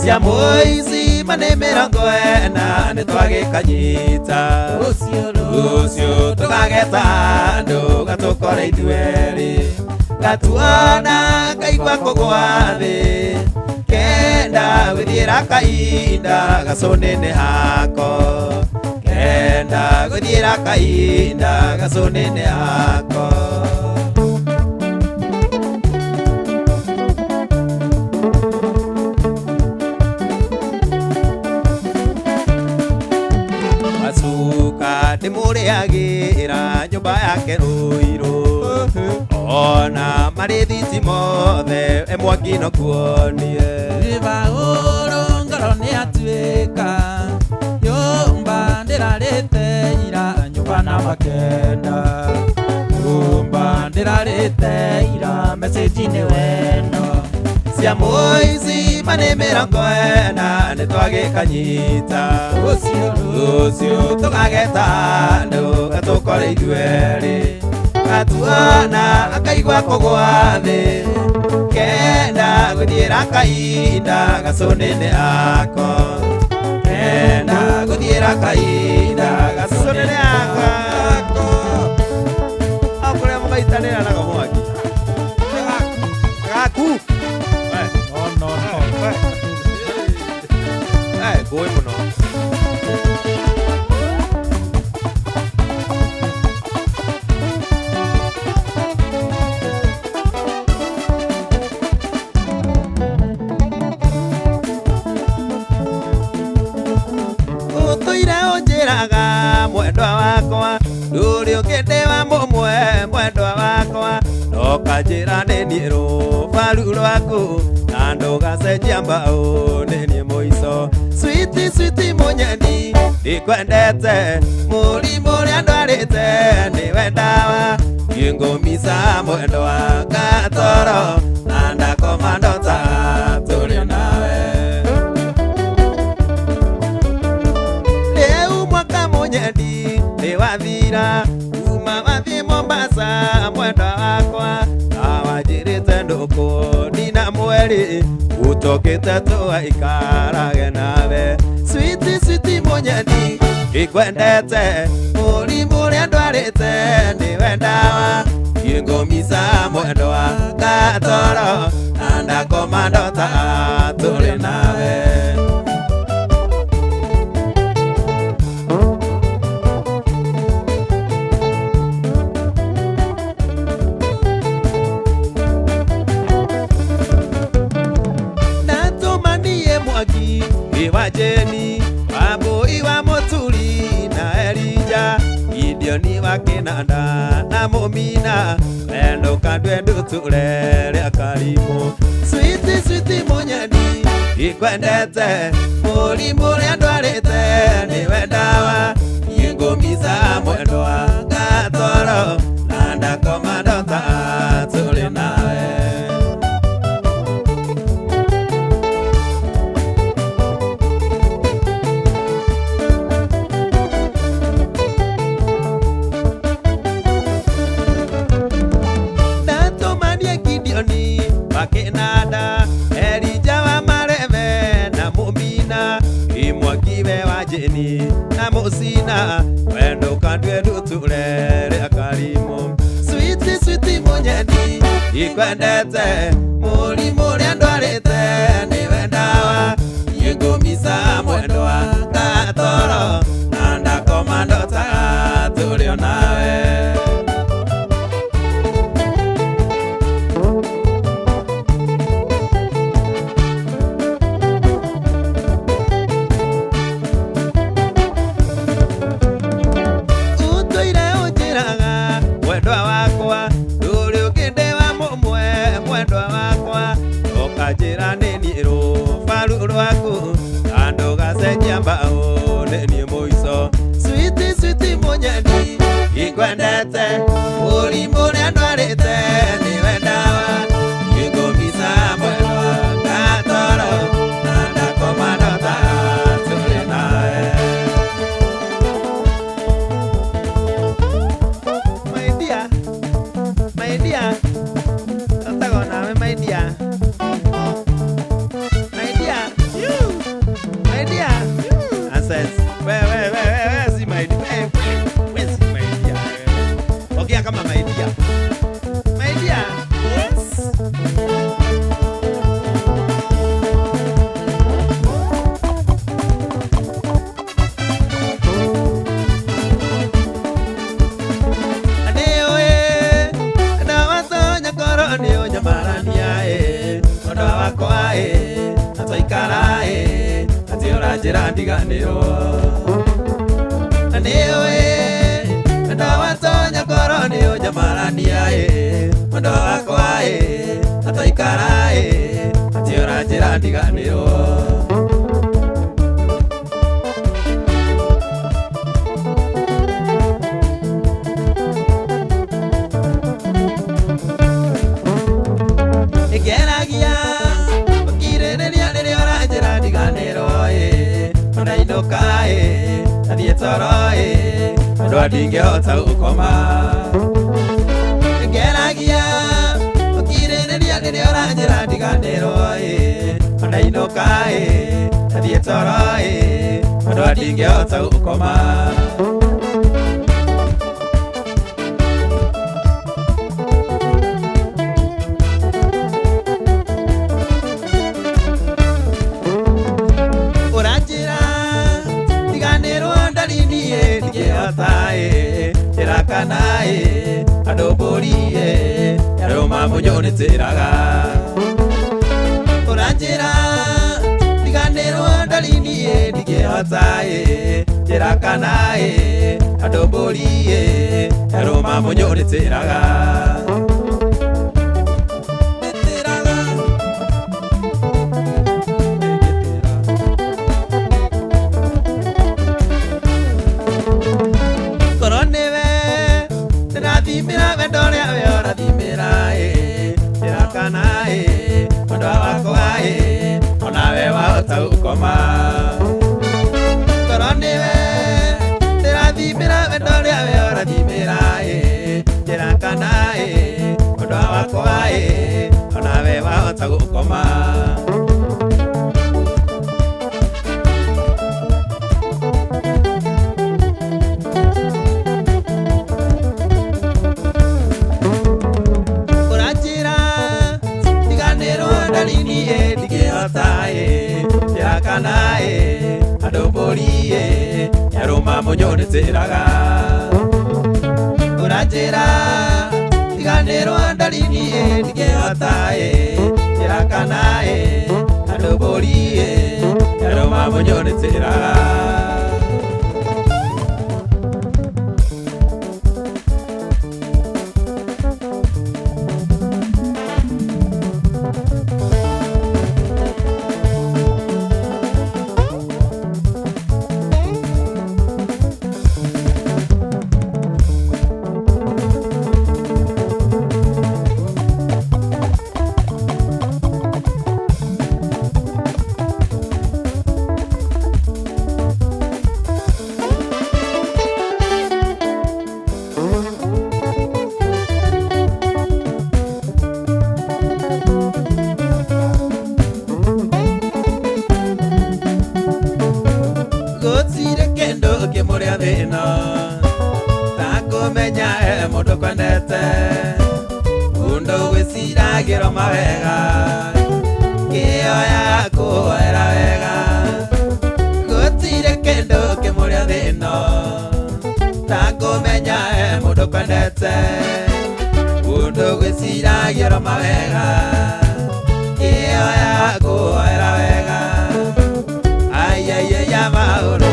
cia mũici ma nĩ mĩrongo ĩna nĩtwagĩkanyita rũciũ tũkageta andũ gatũkore ithuerĩ gatuona kaigua kũgwa thĩ kenda gwĩthiĩra kahinda gacũnĩ-inĩ hako kenda gwĩthiĩra kahinda gacũnĩ-inĩ hako. Wacuka ndĩmũrĩagĩra nyũmba yake rũirũ ona marĩthiti mothe e mwaki no kuonie Paũlũ ngoro nĩ atuĩka nyũmba ndĩrarĩte ira nyũmba namba kenda nyũmba ndĩrarĩte ira message nĩ wendo cia Cia mũici mane 40 nĩtwagĩkanyita. Rũciũ Rũciũ tũgageta andũ gatũkore ithuerĩ. Gatuona akaigua kũgwa thĩ. Kenda gũthiĩra kahinda gacũnĩnĩ ako. Kenda gũthiĩra kahinda gacũnĩnĩ ako. Au kũrĩa mũgaitanĩra nako mwaki. Gaku. We. No no no. We. Ngũĩ mũno. Ũtũire ũnjĩraga mwendwa wakwa ndũrĩ ũngĩ wa mũmwe mwendwa wakwa ndokanjĩra nĩ niĩ rũbaru rwaku na ndũgacenjia mbaũ nĩ niĩ mũico. Switi switi mũnyeni ndikwendete mũrimũ ũrĩa ndwarĩte nĩwe ndawa ngĩngũmica mwendwa gatoro na ndakoma ndota tũrĩ nawe. Rĩu mwaka mũnyendi nĩwathira kuma wathiĩ Mombasa mwendwa wakwa na wanjĩrĩte ndũkũnina mweri ũtokĩte tũgaikarage nawe. Switi switi mũnyendi ndikwendete mũrimũ ũrĩa ndwarĩte nĩwe ndawa ngĩngũmica mwendwa gatoro na ndakoma ndota tũrĩ nawe. Natumanie mwaki iwa Jeni Wambui wa Mũturi na Elija Gideoni wa Kĩnanda na Mũmina Wendo kandwe ndũtũre rĩa Karimũ. Switi switi mũnyendi ndikwendete mũrimũ ũrĩa ndwarĩte nĩwe ndawa ngĩngũmica mwendwa gatoro na ndakoma ndota tũrĩ nawe. Ndatumanie Gideoni wa Kĩnanda Elija wa Marebe na Mũmina Imwakiwe wa Jeni na Mũcina wendo kandwe ndũtũre rĩa Karimũ. Switi switi mũnyendi ndikwendete mũrimũ ũrĩa ndwarĩte nĩwe ndawa ngĩngũmica mwendwa gatoro na ndakoma ndota tũrĩ o nawe. Ũtũire ũnjĩraga mwendwa wakwa ndũrĩ ũngĩ ndĩ wa mũmwe mwendwa wakwa ũkanjĩra nĩ niĩ rũbaru rwaku na ndũgacenjia mbaũ nĩ niĩ mũico. Switi switi mũnyendi ndikwendete mũrimũ ũrĩa ndwarĩte nĩwe ndawa ngĩngũmica mwendwa gatoro na ndakoma ndota tũrĩ nawe. My dear, my dear, ũtagwo nawe my dear. My dear, you, my dear, nonsense. We, we, we, we, we, si my dear, we, we, we, si my dear. Ongea kama my dear. My dear, yes. Nĩũĩ, ndawatonya ngoro nĩũnyamarania ĩ, mwendwa wakwa ĩ, na twaikara ĩ, atĩ ũranjĩra ndiganĩrwo. Nĩũĩ, ndawatonya ngoro nĩũnyamarania ĩ, mwendwa wakwa ĩ, na twaikara ĩ, atĩ ũranjĩra ndiganĩrwo. Ngeragia toro ĩ andũ ndingĩhota gũkoma ngeragia gũkirĩrĩria rĩrĩa ũranjĩra ndiganĩrwo ĩ ona inũka ĩ ndathiĩ toro ĩ andũ ndingĩhota gũkoma. Ũranjĩra ndiganĩrwo ndari niĩ ndingĩhota ĩ njĩra kana ĩ andũ mbũri ĩ nyarũma mũnyũ nĩtĩraga. Ũranjĩra ndiganĩrwo ndari niĩ ndingĩhota ĩ njĩra kana ĩ andũ mbũri ĩ nyarũma mũnyũ nĩtĩraga. Nĩtĩraga. Nĩngĩtĩra. Korwo nĩwe ndĩrathimĩra wendo ũrĩa we ũrathimĩra ĩ njĩra kana ĩ mwendwa wakwa ĩ onawe wahota gũkoma. Korwo nĩwe ndĩrathimĩra wendo ũrĩa we ũrathimĩra ĩ njĩra kana ĩ mwendwa wakwa ĩ onawe wahota gũkoma. Ũranjĩra ndiganĩrwo ndari niĩ ndingĩhota ĩ njĩra kana ĩ andũ mbũri ĩ nyarũma mũnyũ nĩtĩraga. Ũranjĩra ndiganĩrwo ndari niĩ ndingĩhota ĩ njĩra kana ĩ andũ mbũri ĩ nyarũma mũnyũ nĩtĩraga. Gũtirĩ kĩndũ kĩmũrĩa thĩna ta kũmenya he mũndũ kwendete mũndũ gwĩciragĩrwo mawega kĩo yakuoera wega. Gũtirĩ kĩndũ kĩmũrĩa thĩna ta kũmenya he mũndũ kwendete mũndũ gwĩciragĩrwo mawega kĩo yakuoera wega. Ayayaya maũndũ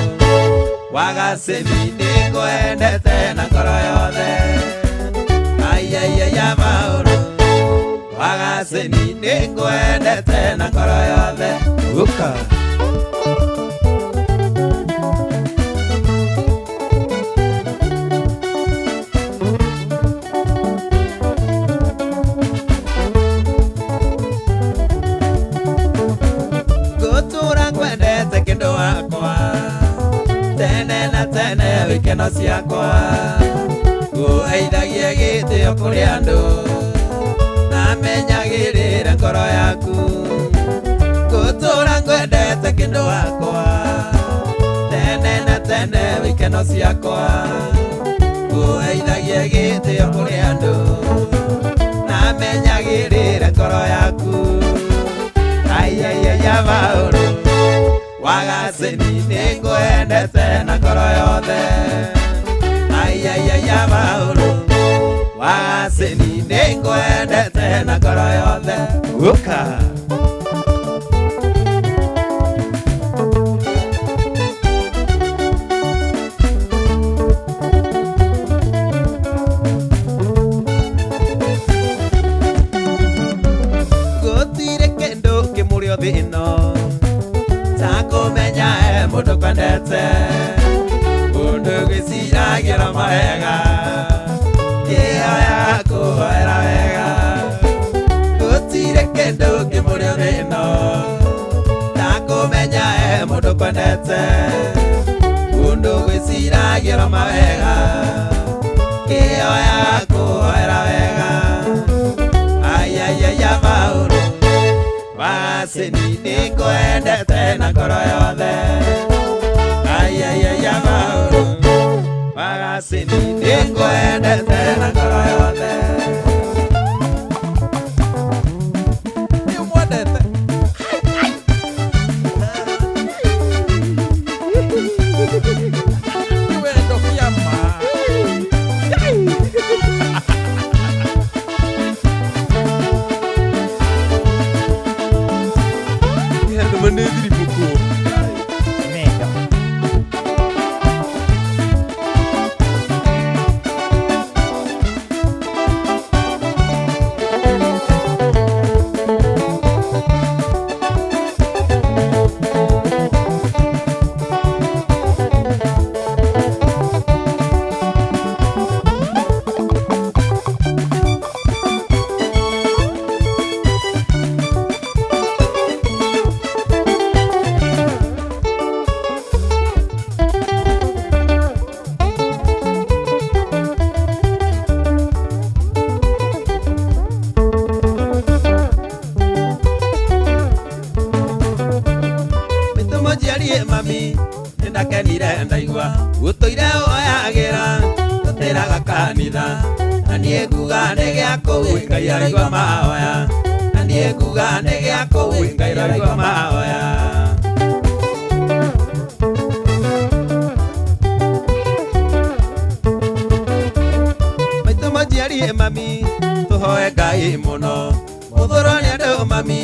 wagacĩmi nĩngwendete na ngoro yothe. Ayayaya maũndũ wagacĩmi nĩngwendete na ngoro yothe. Ũka. Ngũtũra ngwendete kĩndũ wakwa tene na tene wĩkeno ciakwa ngũheithagie gĩtĩo kũrĩ andũ namenyagĩrĩre ngoro yaku. Ngũtũra ngwendete kĩndũ wakwa tene na tene wĩkeno ciakwa ngũheithagie gĩtĩo kũrĩ andũ namenyagĩrĩre ngoro yaku. Ayayaya maũndũ wagacĩni nĩngwendete na ngoro yothe. Ayayaya maũndũ wagacĩni nĩngwendete na ngoro yothe. Ũka. Gũtirĩ kĩndũ kĩmũrĩ thĩna ta kũmenya he mũndũ kwendete mũndũ gwĩciragĩra mawega kĩo yakuoera wega. Gũtirĩ kĩndũ kĩmũrĩ thĩna Ĩhoyagĩra mawega ĩhoyaga kũhoera wega ayayaya Paulo wacini nĩngwendete na ngoro yothe ayayaya Paulo wacini nĩngwendete na ngoro yothe. Nĩũmwendete. Nĩ wendo kĩama. Andũ manĩthirimũkwo. Mendo. Mĩtũmũnjiarie mami nĩndakenire ndaigua gũtũire ũhoyagĩra tũtĩraga kanitha na niĩ nguga nĩ gĩa kũu Ngai araigua mahoya na niĩ nguga nĩ gĩa kũu Ngai araigua mahoya. Maitũ mũnjiarie mami tũhoe Ngai mũno mũthũrwo nĩ andũ mami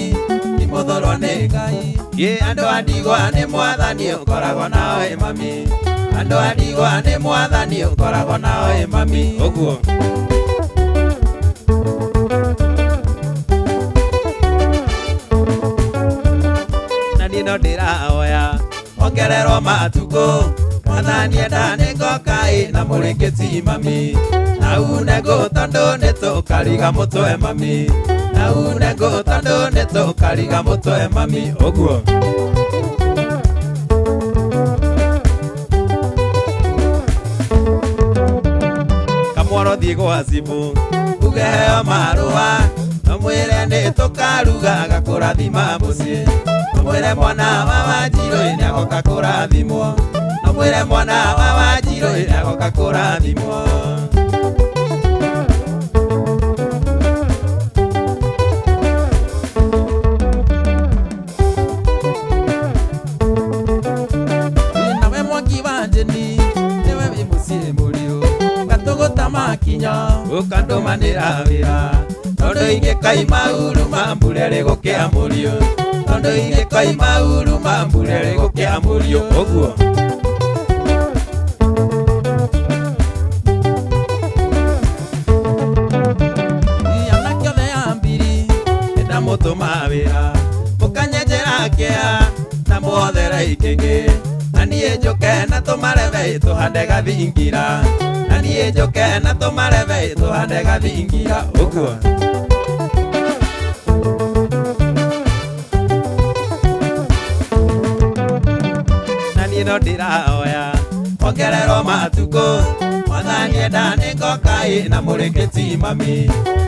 ti mũthũrwo nĩ Ngai ĩ andũ a ndigwa nĩ mwathani ũkoragwo nao ĩ mami andũ a ndigwa nĩ mwathani ũkoragwo nao ĩ mami ũguo. Na niĩ no ndĩrahoya ongererwo matukũ mwathani enda nĩngoka ĩ na mũrĩngĩti mami na une ngũ tondũ nĩtũkariga mũtwe mami na une ngũ tondũ nĩtũkariga mũtwe mami ũguo. Kamwaro thiĩ gwa cibũ uge heo marũa nomwĩre nĩtũkaruga gakũrathima mũciĩ nomwĩre mwana wa Wanjirũ nĩagoka kũrathimwo nomwĩre mwana wa Wanjirũ nĩagoka kũrathimwo. Nawe Mwangi wa Njeni nĩwe wĩ mũciĩ mũriũ gatũgũta makinya Ũkandũmanĩra wĩra tondũ ingĩkaima uruma mbura ĩrĩgũkĩa mũriũ tondũ ingĩkaima uruma mbura ĩrĩgũkĩa mũriũ ũguo. Anake othe a mbiri Nĩndamũtũma wĩra mũkanyenjera kĩa na muothere ikĩngĩ na niĩ njũke na tũmarebe tũhande gathingira na niĩ njũke na tũmarebe tũhande gathingira ũguo. Na niĩ no ndĩrahoya ongererwo matukũ mwathani enda nĩngoka ĩ na mũrĩngĩti mami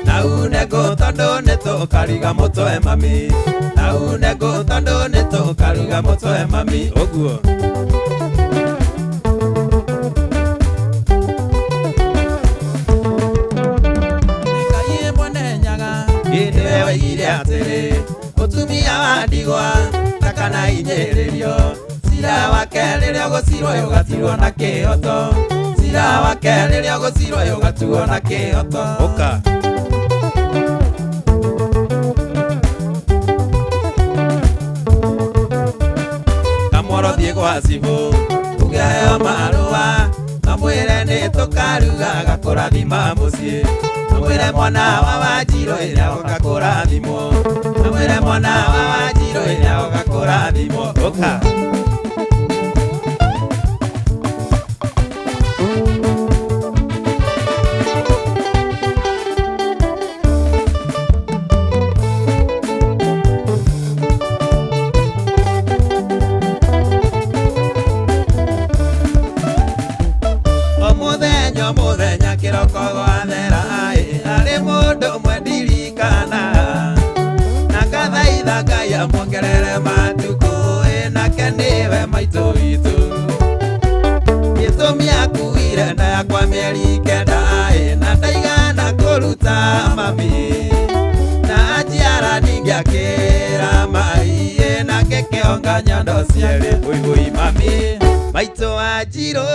na une ngũ tondũ nĩtũkariga mũtwe mami na une ngũ tondũ nĩtũkaruga mũtwe mami ũguo. Ngai mwene Nyaga Ĩ nĩwe woigire atĩrĩ mũtumia wa ndigwa ndakana inyĩrĩrio cira wake rĩrĩa ũgũcirwo ũgatirwo na kĩhoto cira wake rĩrĩa ũgũcirwo ũgatuo na kĩhoto ũka. Kamworo thiĩ gwa cibũ uge heo marũa nomwĩre nĩtũkaruga gakũrathima mũciĩ nomwĩre mwana wa Wanjirũ nĩagoka kũrathimwo nomwĩre mwana wa Wanjirũ nĩagoka kũrathimwo ũka. Ndakuire nda yakwa mĩeri kenda na ndaigana kũruta mami na njiara ningĩakĩra mai na ngĩkĩonga nyondo cierĩ ũi mami maitũ wa Njirũ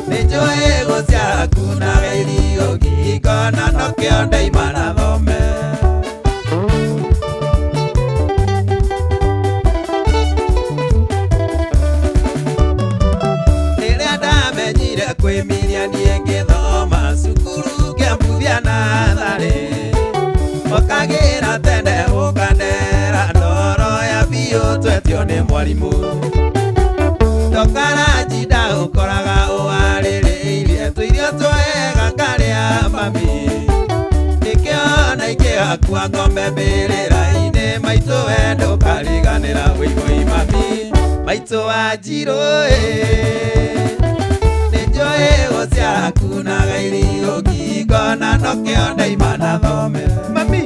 nĩ njũĩ gũciara kunaga irio ngingo na nokĩo ndaima na thome. Rĩrĩa ndamenyire kwĩmiria niĩ ngĩthoma cukuru ngĩambuthia natharĩ ũkagĩra tene ũkanera ndoro ya biũ twetio nĩ mwarimũ ndũkaranji ndaũkoraga ũwarĩrĩirie tũirio twega ngarĩa mami nĩkĩo na ingĩgakua ngombe mbĩrĩra-inĩ maitũ we ndũkariganĩra wĩigũi mami maitũ wa Njirũ nĩ njũĩ gũciara kunaga irio ngingo na nokĩo ndaima na thome mami.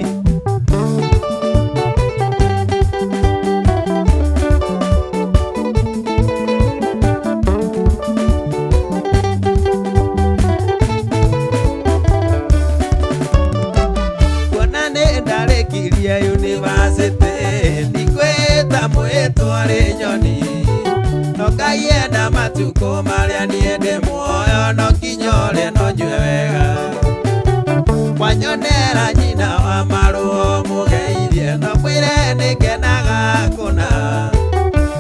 Kuona nĩ ndarĩkirie yunivasĩtĩ ndikwĩta mwĩtwarĩ nyoni no Ngai enda matukũ marĩa niĩ ndĩ muoyo no nginya ũrĩe no nyue wega wanyonera nyina wa marũo mũgeithie no mwĩre nĩngenaga kũna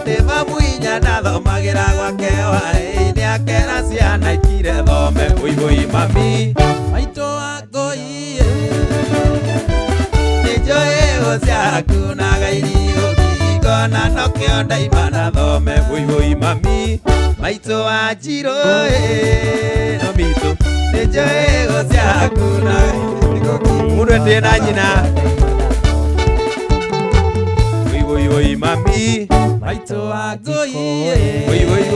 ndĩ mamuinya ndathomagĩra gwake hwaĩ-inĩ akera ciana ikire thome ũi mami maitũ wa Ngũi nĩ njũĩ gũciara kunaga irio ngingo na nokĩo ndaima na thome ũi mami maitũ wa Njirũ no mitũ nĩ njũĩ gũciara kunaga mũndũ etĩe na nyina ũi mami maitũ wa Ngũi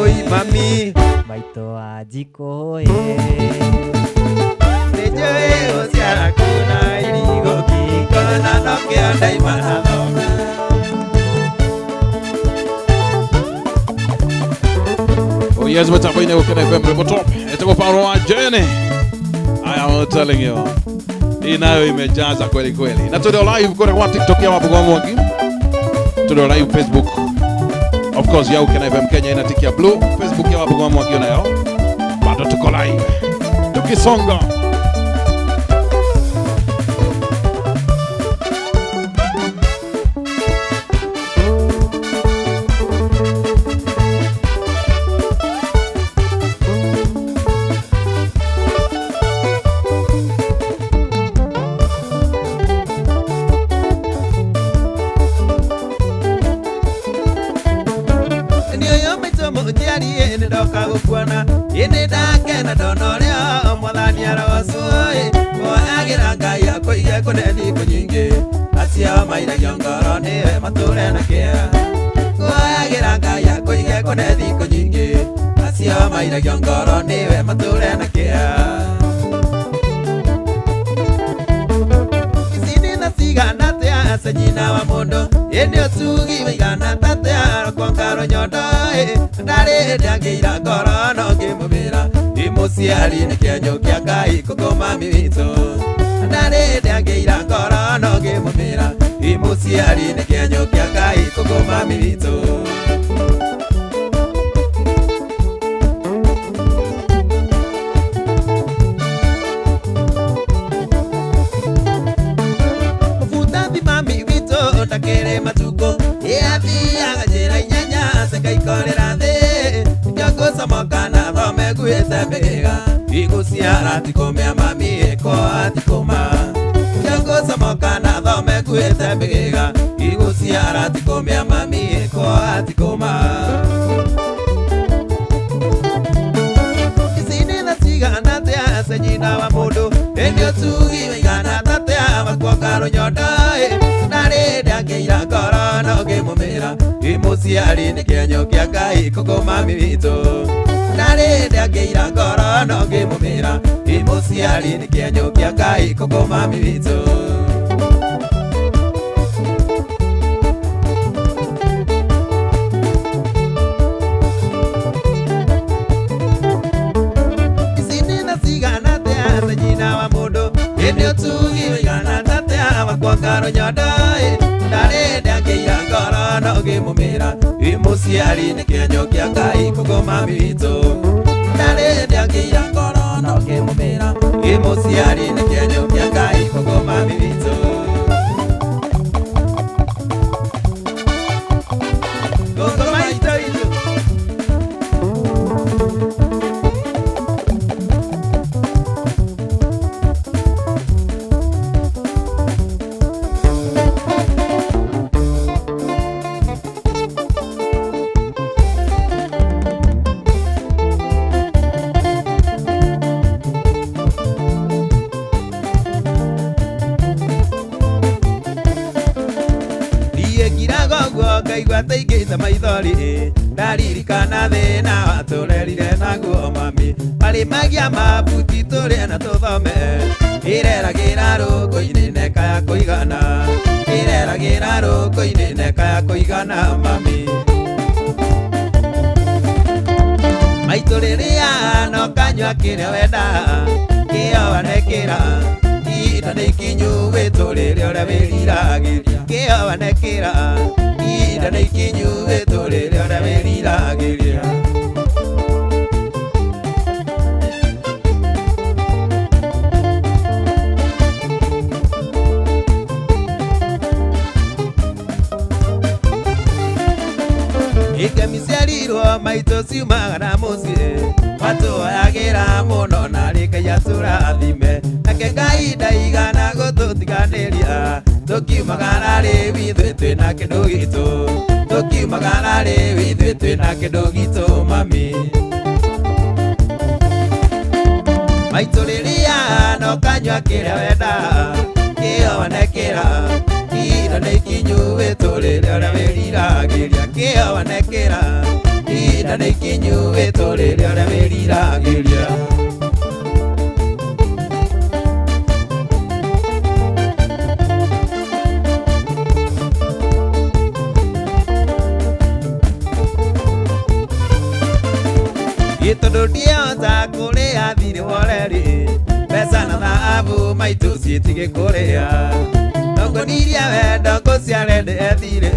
ũi mami maitũ wa Njikũ nĩ njũĩ gũciara kunaga irio ngingo na nokĩo ndaima na thome. Oh yes, mitambo-inĩ Gũkena FM Rwĩmbo Top. Ĩtagwo Paulo wa Jene. I am telling you. Hii nayo imejaza kweli kweli. Na tuli live kule kwa TikTok ya Wambugu wa Mwangi. Tuli live Facebook. Of course ya Gũkena FM Kenya ina tick ya blue. Facebook ya Wambugu wa Mwangi nayo. Bado tuko live. Tukisonga. Ndoka gukuona ĩndĩ ndakena ndona ũrĩa mwathani arocwo oagĩra Ngai akũige kũne thikũ nyingĩ acio mairagio ngoro nĩwe matũre na kĩeha oagĩra Ngai akũige kũne thikũ nyingĩ acio mairagio ngoro nĩwe matũre na kĩeha ici nĩ tha cigana atĩa ase nyina wa mũndũ ĩndĩ ũtugi wĩigana tatĩa rũkuonga rũnyondo ndarĩ ndangĩira ngoro no ngĩmũmĩra ĩ mũciari nĩ kĩenyũ kĩa Ngai kũkũ mami witũ ndarĩ ndangĩira ngoro no ngĩmũmĩra ĩ mũciari nĩ kĩenyũ kĩa Ngai kũkũ mami witũ. Mũbutathi mami witũ ndakĩrĩ matukũ ĩathiaga njĩra inyanya cikaikorĩra thĩ ngĩngũcomoka na thome nguĩte mbĩga igũciara tikũmĩa mami ĩkoa tikũma ngĩngũcomoka na thome nguĩte mbĩga igũciara tikũmĩa mami ĩkoa tikũma ici nĩ tha cigana atĩa ase nyina wa mũndũ ĩndĩ ũtugi wĩigana tatĩa makuonga rũnyondo ndarĩ ndangĩira ngoro no ngĩmũmĩra ĩ mũciari nĩ kĩenyũ kĩa Ngai kũkũ mami witũ ndarĩ ndangĩira ngoro no ngĩmũmĩra ĩ mũciari nĩ kĩenyũ kĩa Ngai kũkũ mami witũ. Rũnyondo ĩ ndarĩ ndangĩira ngoro no ngĩmũmĩra wĩ mũciari nĩ kĩenyo kĩa Ngai kũgũ mami witũ ndarĩ ndangĩira ngoro no ngĩmũmĩra wĩ mũciari nĩ kĩenyo kĩa Ngai kũgũ mami witũ. Kũgũ maitũ itũ. Ngaigua ta ingĩita maithori ndaririkana thĩna watũrerire naguo mami marĩ magia mabuti tũrĩe na tũthome ĩreragĩra rũkũ-inĩ neka ya kũigana ĩreragĩra rũkũ-inĩ neka ya kũigana mami maitũ rĩrĩa no kanyua kĩrĩa wenda kĩo wanekĩra ihinda nĩ ikinyu wĩtũrĩre ũrĩa wĩriragĩria kĩo wanekĩra ihinda nĩ ikinyu wĩtũrĩre ũrĩa wĩriragĩria. Ikemi ciarirwo maitũ ciumaga na mũciĩ matũoyagĩra mũno na rĩngai atũrathime nake Ngai ndaigana gũtũtiganĩria tũkiumagara rĩu ithuĩ twĩna kĩndũ gitũ tũkiumagara rĩu ithuĩ twĩna kĩndũ gitũ mami maitũ rĩrĩa no kanyua kĩrĩa wenda kĩo wanekĩra ihinda nĩ ikinyu wĩtũrĩre ũrĩa wĩriragĩria kĩo wanekĩra ihinda nĩ ikinyu wĩtũrĩre ũrĩa wĩriragĩria. Gĩtondũ ndiahota kũrĩa thirĩ woreri mbeca na thahabu maitũ citigĩkũrĩa nongonirie wendo ngũciare ndĩethire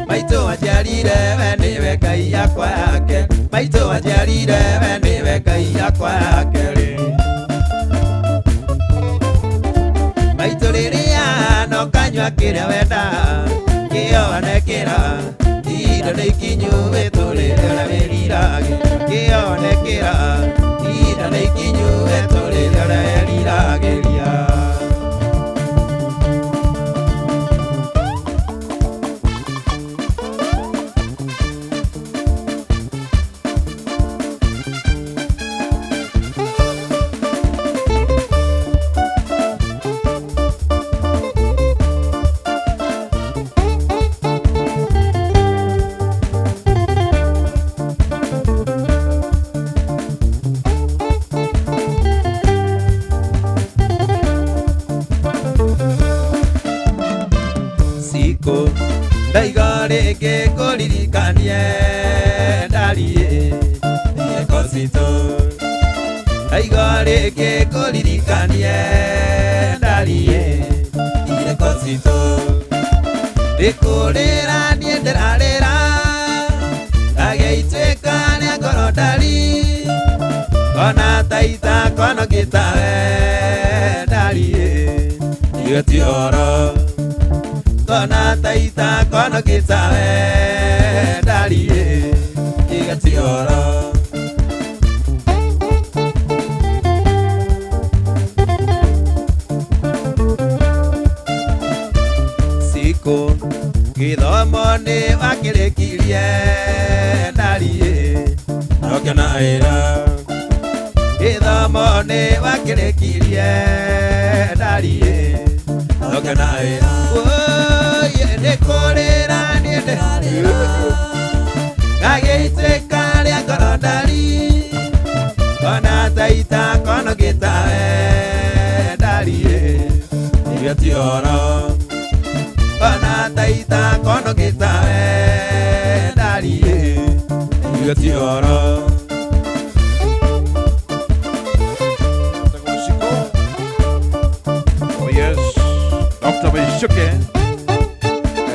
maitũ wanjiarire we nĩwe Ngai yakwa yake maitũ wanjiarire we nĩwe Ngai yakwa yake rĩ maitũ rĩrĩa no kanyua kĩrĩa wenda kĩo wanekĩra ihinda nĩ ikinyu wĩtũrĩre ũrĩa wĩriragĩria kĩo wanekĩra ihinda nĩ ikinyu wĩtũrĩre ũrĩa wĩriragĩria. Ndaiga rĩngĩ kũririkanie ndariĩ thiĩko citũ ndaiga rĩngĩ kũririkanie ndariĩ thiĩko citũ ndĩkũrĩra niĩ ndĩrarĩra ndagĩituĩka rĩa ngoro ndari kona ta itakono gĩtawe ndariĩ iwe ti ũhoro kona taita kono gĩtawe ndariĩ iga ti ũhoro. Sikũ gĩthomo nĩ wakĩrĩkirie ndariĩ nokĩona wĩra gĩthomo nĩ wakĩrĩkirie ndariĩ nokĩona wĩra. Oye nĩ kũrĩra niĩ ndĩrarĩra ngagĩituĩka rĩa ngoro ndari kona taita kono gĩtawe ndariĩ iwe ti ũhoro kona taita kono gĩtawe ndariĩ iwe ti ũhoro. Dr. Ichuke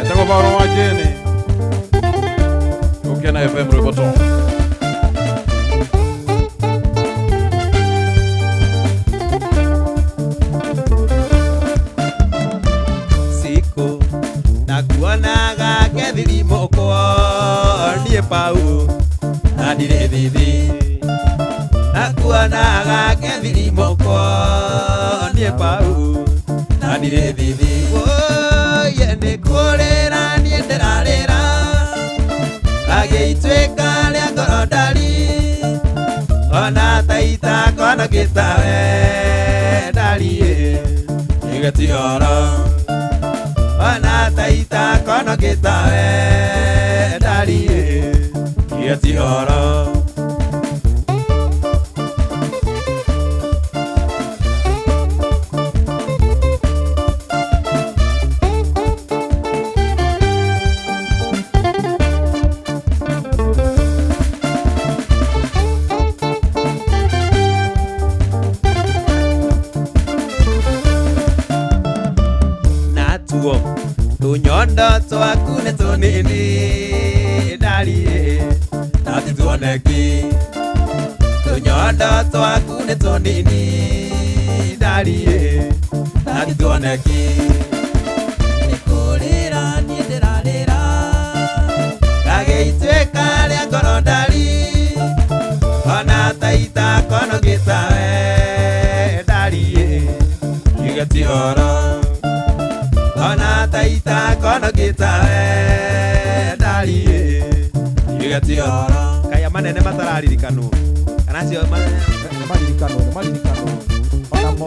etagwo Paulo wa Jane Gukena FM rwĩmbo to Siku nakuonaga ngethirimo niĩ Pau na ndirĩ thithi nakuonaga ngethirimo niĩ Pau na ndirĩ thithi oye nĩ kũrĩra niĩ ndĩrarĩra agĩituĩka rĩa ngoro ndari ona ta itakono gĩtawe ndariĩ igatioro ona ta itakono gĩtawe ndariĩ igatioro. Natuo tunyondo twaku nĩ tũnini ndariĩ na tituoneki tunyondo twaku nĩ tũnini ndariĩ na tituoneki nĩ kũrĩra niĩ ndĩrarĩra gagĩituĩka rĩa ngoro ndari ona ta itakono gĩtawe ndariĩ igatioro ona ta itakono gĩtawe ndariĩ igatioro. Kaya manene matararirikanwo kana cio Nĩ maririkanwo onamo.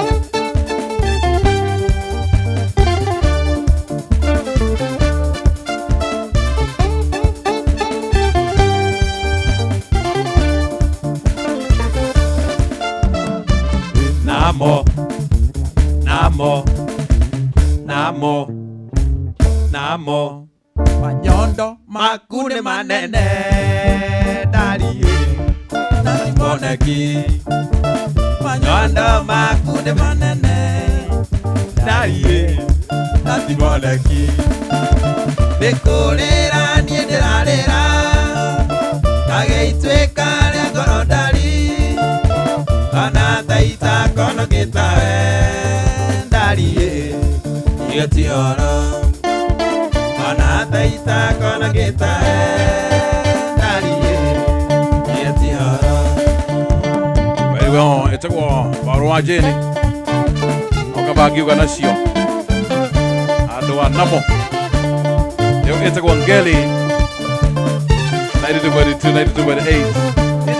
Namo namo namo namo Manyondo maku nĩ manene ndariĩ na timoneki manyondo maku nĩ manene ndariĩ na timoneki nĩ kũrĩra niĩ ndĩrarĩra gagĩituĩka rĩa ngoro ndari ona ta itakono gĩtawe ndariĩ igatioro ona ta itakono gĩtawe ndariĩ igatioro. Very well, etagwo Paulo wa Jane okabangiuga nacio andũ a namo ĩyo ĩtagwo Ngeli 92.2 92.8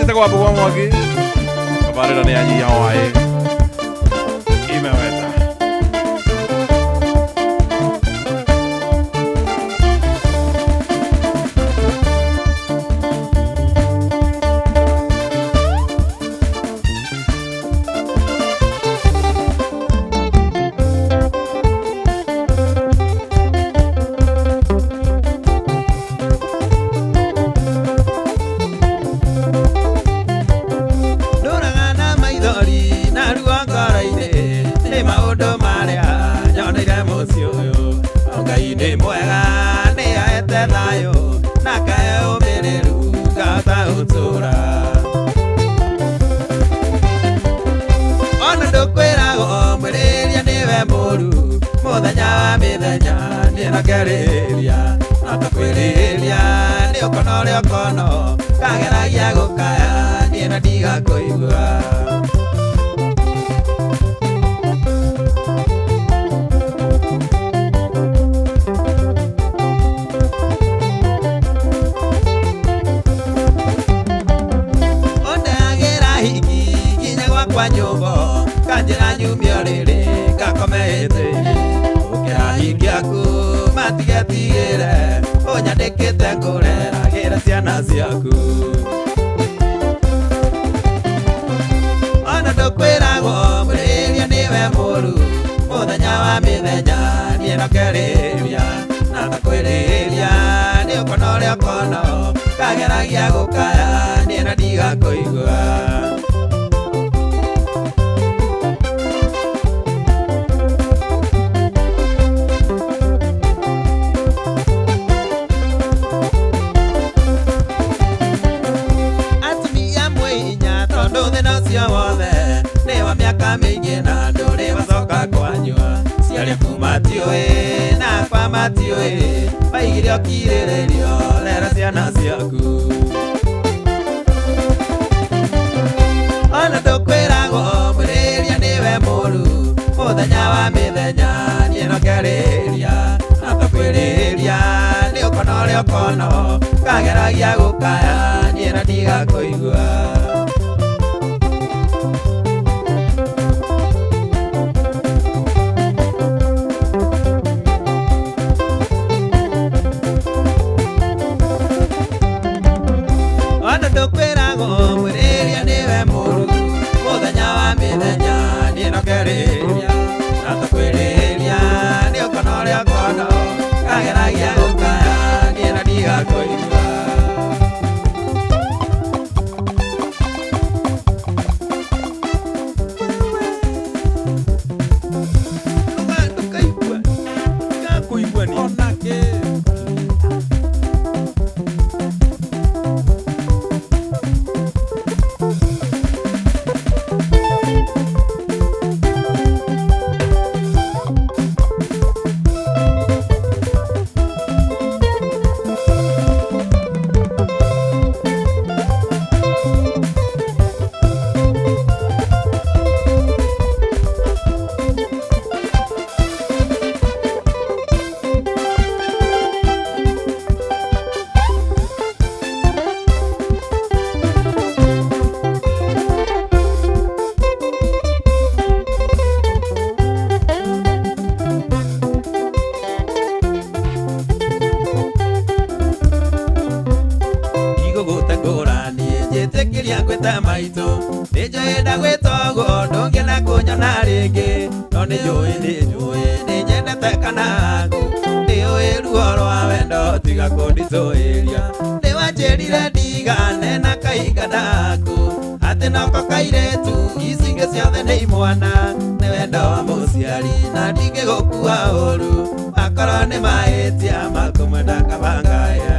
ĩtagwo Wambũgũ wa Mwangi kabarĩra nĩ anyihia waĩ imeweta. Ndũraga na maithori na ruo ngoro-inĩ nĩ maũndũ marĩa nyoneire mũciĩ ũyũ Ngai nĩ mwega nĩ aete thayũ na kae ũmĩrĩru ngahota gũtũũra ona ndũkwĩragwo mwĩrĩria nĩwe mũru mũthenya wa mĩthenya nĩrakerĩria na tũkwĩrĩria nĩ ũkono ũrĩa ũkono kageragia gũkaya niĩ na ndigakũigua. Ũndehagĩra hiki nginya gwakwa nyũmba kanjĩra nyumio rĩrĩ ngakome hĩtĩinĩ ũkĩra hiki aku matigetigĩre ũnyandĩkĩte ngũreragĩra ciana ciaku ona ndũkwĩragwo mwĩrĩria nĩwe mũru mũthenya wa mĩthenya niĩ nokerĩria na takwĩrĩria nĩ ũkono ũrĩa ũkono kageragia gũkaya niĩ na ndigakũigua. Thĩna ũcio wothe nĩ wa mĩaka mĩingĩ na ndũrĩ wacoka kwanyua. Ciarĩ matiũĩ na kwa matiũĩ waigire ũkirĩrĩrio rera ciana ciaku. Ona ndũkwĩragwo mwĩrĩria nĩwe mũru mũthenya wa mĩthenya niĩ no ngerĩria na tũkwĩrĩria nĩ ũkona ũrĩa ũkono kageragia gũkaya niĩ na ndigakũigua. Ona ndũkwĩragwo mwĩrĩria nĩwe mũru mũthenya wa mĩthenya niĩ no ngerĩria na tũkwĩrĩria nĩ ũkona ũrĩa ũkono kageragia gũkaya niĩ na ndigakũigua. Ndũkaigua ndikakũigua niĩ. Onake. Njĩtĩkĩria gwĩta maitũ nĩnjũĩ ndagwĩta ũguo ndũngĩenda kũnyona rĩngĩ no nĩnjũĩ nĩnjũĩ nĩnyendete kana aku nĩũĩ ruo rwa wendo tiga kũnditũĩria nĩwanjĩrire ndigane na kahinga ndaku atĩ noko kairĩtu ici ingĩ ciothe nĩ imwana nĩ wendo wa mũciari na ndingĩgũkua ũru akorwo nĩ mahĩtia makũmwenda kabangaya.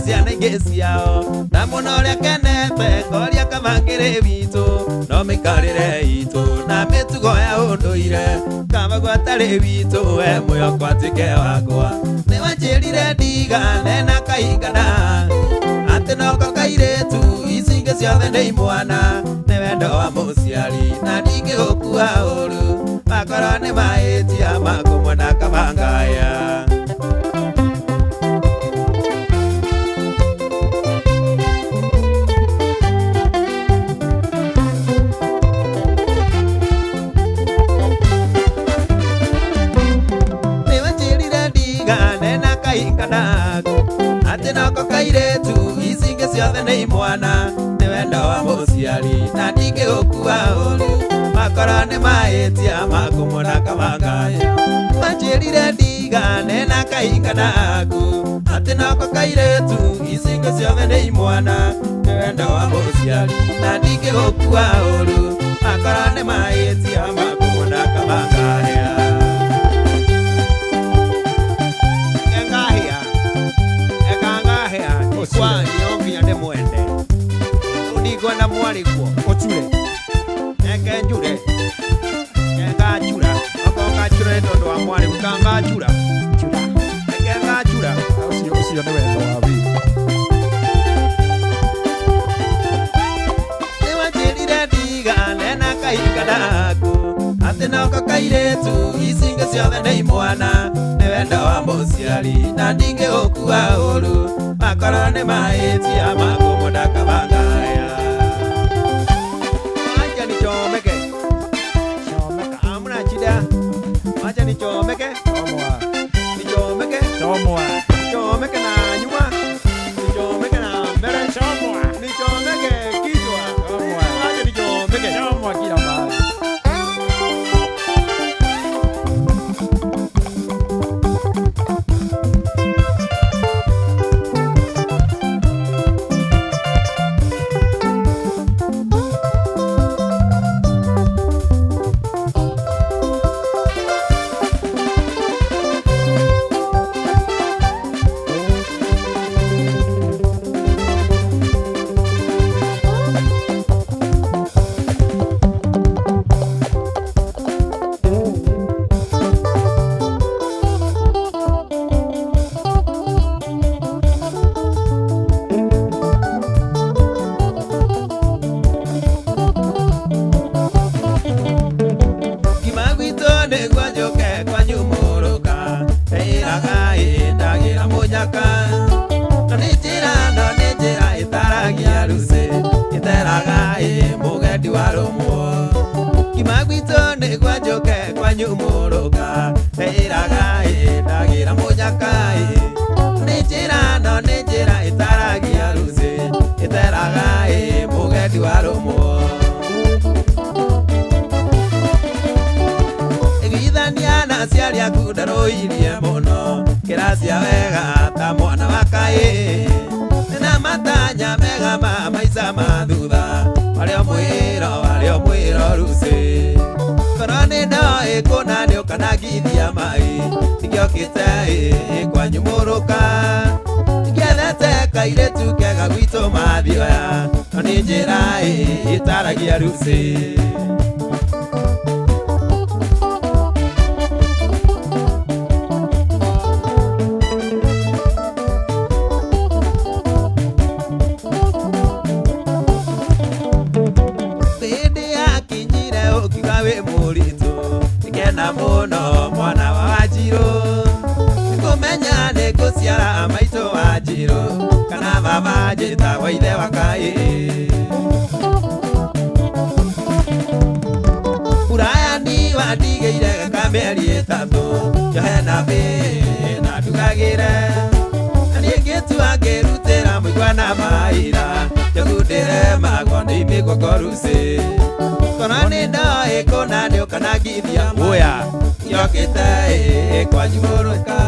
Ciana ingĩ ciao na mũno ũrĩa kenete ngoria kabangĩrĩ witũ no mĩikarĩre itũ na mĩtugo ya ũndũire kaba gwatarĩ witũ we mwĩhoko atuĩke wakwa nĩwanjĩrire ndigane na kahinga atĩ noko kairĩtu ici ingĩ ciothe nĩ imwana nĩ wendo wa mũciari na ndingĩgũkua ũru makorwo nĩ mahĩtia makũmwenda kabangaya. Atĩ noko kairĩtu ici ingĩ ciothe nĩ imwana nĩ wendo wa mũciari na ndingĩgũkua ũru makorwo nĩ mahĩtia makũmwenda kabangaya wanjĩrire ndigane na kahinga naku atĩ noko kairĩtu ici ingĩ ciothe nĩ imwana nĩ wendo wa mũciari na ndingĩgũkua ũru makorwo nĩ mahĩtia makũmwenda kabangaya. Kwa nginya ndĩmwende rĩu ndingwenda mwarĩguo Ũcure. Reke njure ngachura okorwo ngachura nĩ tondũ wa mwarĩguo ka ngachura Chura. Reke ngachura. Ũcio ũcio nĩ wendo wa wĩ. Nĩwanjĩrire ndigane na kahinga ndaku atĩ noko kairĩtu ici ingĩ ciothe nĩ imwana nĩ wendo wa mũciari na ndingĩgũkua ũru makorwo nĩ mahĩtia makũmwenda kabangaya. Acha nichomeke. Chomeka. Hamna shida. Acha nichomeke. Chomwa. Nichomeke. Chomwa. Nichomeke na nyuma. Nichomeke na mbele. Chomwa. Nichomeke kichwa. Chomwa. Acha nichomeke. Chomwa kila mahali. wa rũmwo Kima gwitũ nĩguo njũke kwanyu mũrũka Ĩraga ĩ ndagĩra mũnyaka ĩ Nĩ njĩra no nĩ njĩra ĩtaragia rũci Ĩteraga ĩ mũgendi wa rũmwo Iguithania na aciari aku ndarũirie mũno Kĩracia wega ta mwana wa kaĩ Na matanya mega ma maica ma thutha Arĩa mwĩro rũci Korwo nĩ ndoĩ kũna nĩũkanangithia mai Ingĩokĩte ĩ kwanyu mũrũka Ingĩethete kairĩtu kega gwitũ mathioya No nĩ njĩra ĩ ĩtaragia rũci Ngĩkena mũno mwana wa Wanjirũ Nĩkũmenya nĩngũciara maitũ Wanjirũ Kana baba njĩtagwo ithe wa kaĩ Burayani wandigĩire kamĩeri ĩtatũ Njohe na bĩ na ndugagĩre Na niĩ ngĩtua ngĩrutĩra mũigua na maira Njogundĩre magwo nĩ imĩgwo rũci Korwo nĩ ndoĩ kũna nĩũkanangithia muya Ingĩokĩte ĩ kwanyu mũrũka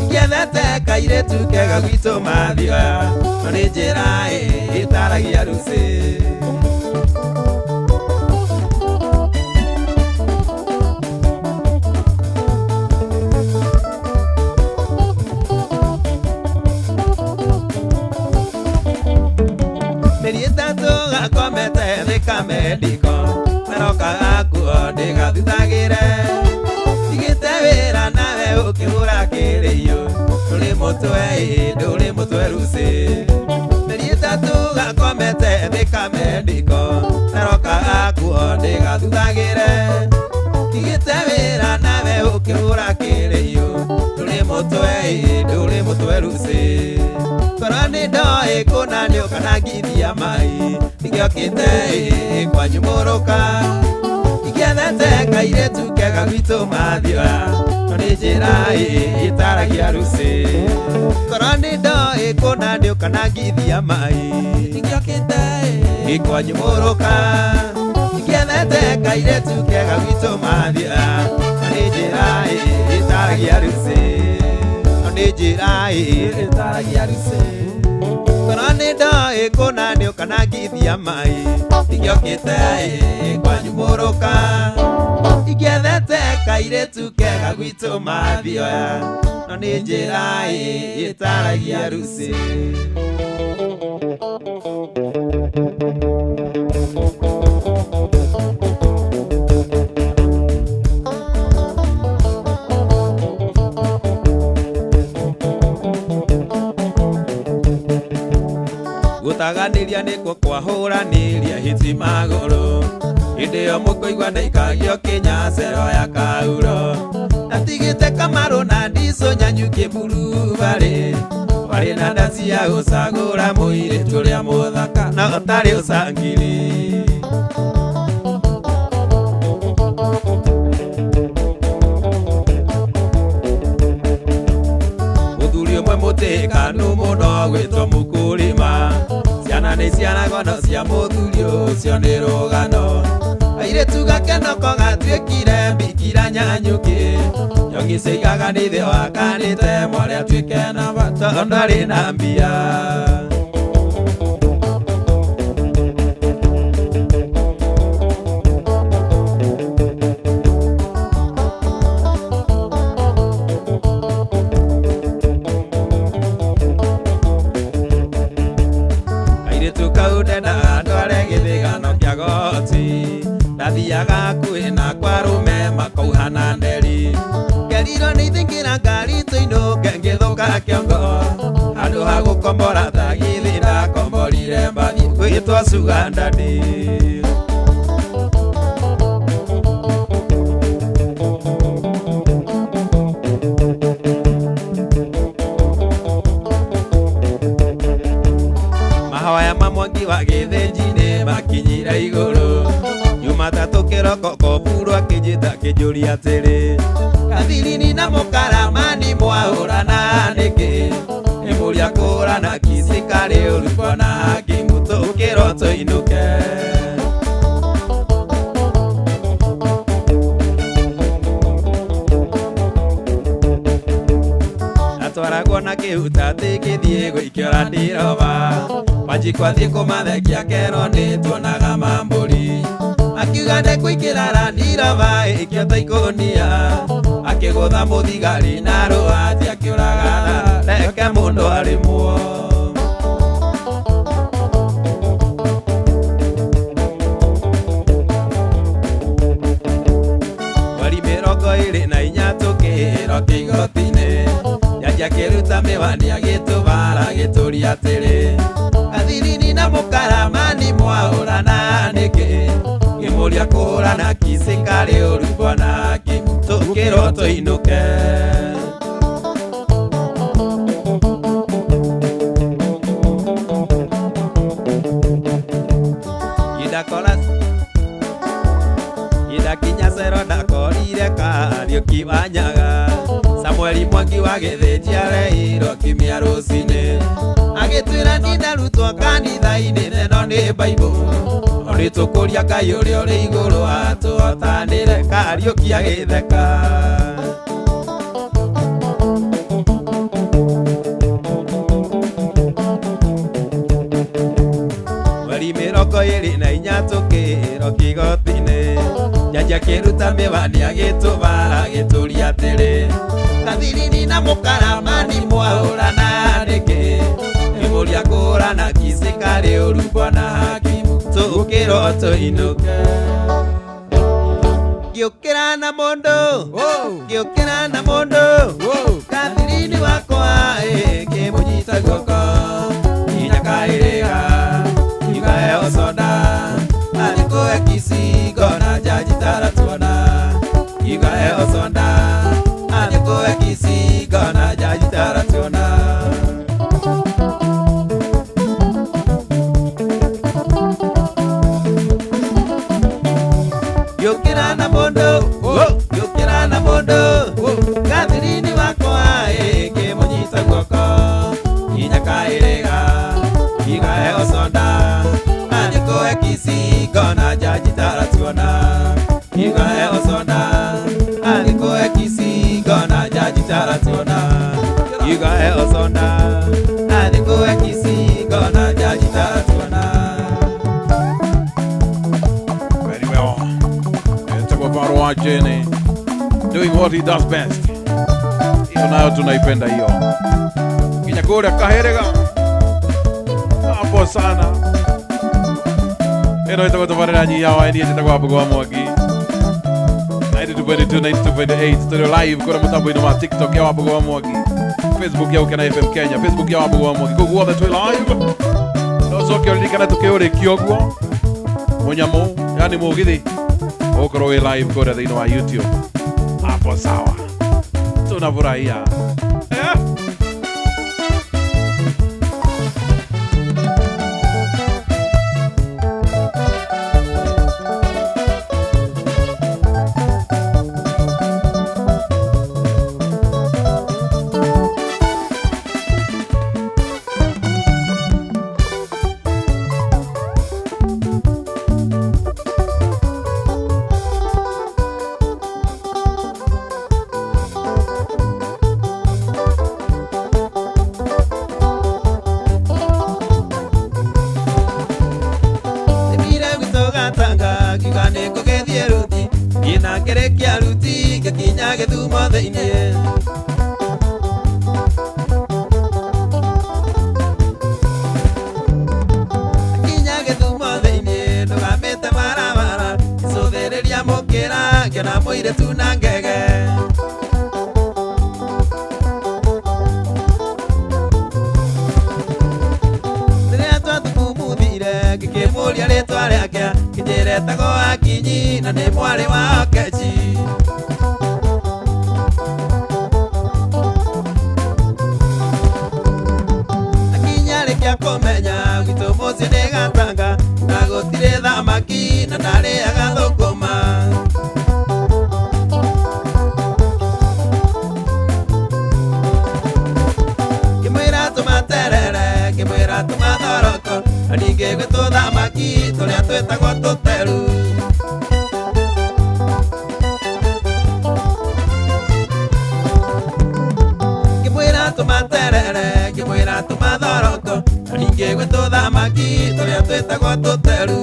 Ingĩethete kairĩtu kega gwitũ mathioya No nĩ njĩra ĩ ĩtaragia rũci Mĩeri ĩtatũ gakomete thĩ kamendiko Meroka gakuo ndĩgathuthagĩre Ndigĩte wĩra nawe ũkĩhũra kĩrĩiyo Ndũrĩ mũtwe ĩ ndũrĩ mũtwe rũci Mĩeri ĩtatũ gakomete thĩ kamendiko Meroka gakuo ndĩgathuthagĩre Ndigĩte wĩra nawe ũkĩhũra kĩrĩiyo Ndũrĩ mũtwe ĩ ndũrĩ mũtwe rũci Korwo nĩ ndoĩ kũna nĩũkanangithia mai Ingĩokĩte ĩ kwanyu mũrũka Ingĩethete kairĩtu kega gwitũ mathioya No nĩ njĩra ĩ ĩtaragia rũci Korwo nĩ ndoĩ kũna nĩũkanangithia mai Ingĩokĩte ĩ kwanyu mũrũka Ingĩethete kairĩtu kega gwitũ mathioya No nĩ njĩra ĩ ĩtaragia rũci No nĩ njĩra ĩ ĩtaragia rũci Korwo nĩ ndoĩ kũna nĩũkanangithia mai Ingĩokĩte ĩ kwanyu mũrũka Ingĩethete kairĩtu kega gwitũ mathioya No nĩ njĩra ĩ ĩtaragia rũci Gũtaganĩria nĩkuo kwahũranĩria hiti magũrũ Hĩndĩ ĩyo mũkũigua ndaikagio kĩnyacero ya kauro Natigĩte kamarũ na ndicũ nyanyuki mburubarĩ Warĩ na ndaci ya gũcagũra mũirĩtu ũrĩa mũthaka na ũtarĩ ũcangiri Mũthuri ũmwe mũtĩkanu mũno gwĩtwo Mũkũrĩma Ciana nĩ ciaragwo no cia mũthuri ũcio nĩ rũgano Airĩtu gakenoko gatuĩkire mbikira nyanyũkĩ Nyongi ciaigaga nĩ ithe wakanĩte mwarĩ atuĩke na bata tondũ ndarĩ na mbia Kairĩtu kau ndendaga ndware gĩthĩgano kĩa goti Ndathiaga hakuhĩ na kwa arũme makauhana nderi Ngerirwo nĩ ithingĩra ngari tũinũke ngĩthũka kĩongo Handũ ha gũkombora tagithi ndakomborire mbathi gwĩtwo Sugar Daddy Mahoya ma Mwangi wa Gĩthĩnji nĩ makinyire igũrũ kĩroko koburu akĩnjĩta akĩnjũria atĩrĩ Kathirini na mũkaramani mwahũrana nĩkĩ Ĩmũria kũrana kisikarĩ ũru bwana hakimu tũkĩrwo tũinũke. Atwaragwo na kĩhutatĩ kĩthiĩ gũikio ndiroba Wanjikũ athiĩ kũmathekia kerwo nĩtuonaga mambũri akiuga ndekũingĩra randiroba ĩkĩo ta ikũnia akĩgũtha mũthigari na rũhati akĩũraga reke mũndũ arĩmwo. Mweri 24 tũkĩĩrwo kĩgoti-inĩ jaji akĩruta mĩwani agĩtũbara agĩtũria atĩrĩ Kathirini na mũkaramani mwahũrana nĩkĩ Ngĩmũria kũhũrana kisikarĩ ũru bwana hakimu tũkĩrwo tũinũke. Idakinya cero ndakorire Kariũki wa Nyaga Samueli Mwangi wa Gĩthĩnji areirwo kimia rũcinĩ agĩtwĩra nindarutwo kanitha-inĩ neno nĩ Baibũ nĩtũkũria Ngai ũrĩa ũrĩ igũrũ atũhotanĩre Kariũki agĩtheka. Mweri 24 tũkĩĩrwo kĩgoti-inĩ jaji akĩruta mĩwani agĩtũbara agĩtũria atĩrĩ Kathirini na mũkaramani mwahũrana nĩkĩ Ngĩmũria kũhũrana kisikarĩ ũru bwana hakimu tũkĩrwo tũinũke. Ngĩũkĩra na mũndũ ngĩũkĩra na mũndũ Kathirini wakwa ngĩmũnyita guoko nginya kaĩrĩga ngaheo soda athiĩ kisigo na jaji taratuona ngaheo soda athiĩ kisigo na jaji taratuona. Ngĩũkĩra na mũndũ ngĩũkĩra na mũndũ Kathirini wakwa ngĩmũnyita guoko nginya kaĩrĩga ngaheo soda athiĩ kisigo na jaji taratuona ngaheo soda athiĩ kisigo na jaji taratuona ngaheo soda athiĩ kisigo na jaji taratuona. Very well. Etakuwa Jene doing what he does best. Hiyo nayo tunaipenda hiyo. Nginya kũrĩa kaherega hapo sana. Ĩno ĩtagwo tabarĩra nyia wa niĩ njĩtagwo Wambũgũ wa Mwangi 92.2 92.8 tũrĩ live kũrĩa mũtambo-inĩ wa TikTok ya Wambũgũ wa Mwangi, Facebook ya Ũkena FM Kenya, Facebook ya Wambũgũ wa Mwangi, kũu guothe twĩ live. No ũcoke ũririkane tũkĩũrĩkia ũguo mũnyamũ yani mũgithi ũgũkorwo wĩ live kũrĩa thĩinĩ wa YouTube. Hapo sawa, tunafurahia. Nginya ruti ngĩkinya Gĩthumo thĩinĩ kinya Gĩthumo thĩinĩ ndũgamĩte barabara ngĩcũthĩrĩria mũkĩra ngĩona mũirĩtu na ngege. Rĩrĩa twatumuthire ngĩkĩmũria rĩtwa rĩake ngĩnjĩra etagwo Akinyi na nĩ mwarĩ wa Okechi. Akinyi arĩkia kũmenya gwitũ mũciĩ nĩ Gatanga na gũtirĩ thamaki na ndarĩaga thũkũma. twĩtagwo tũteru. Ngĩmwĩra tũmaterere, ngĩmwĩra tũmathoroko, na ningĩ gwĩ tũthamaki tũrĩa twĩtagwo tũteru.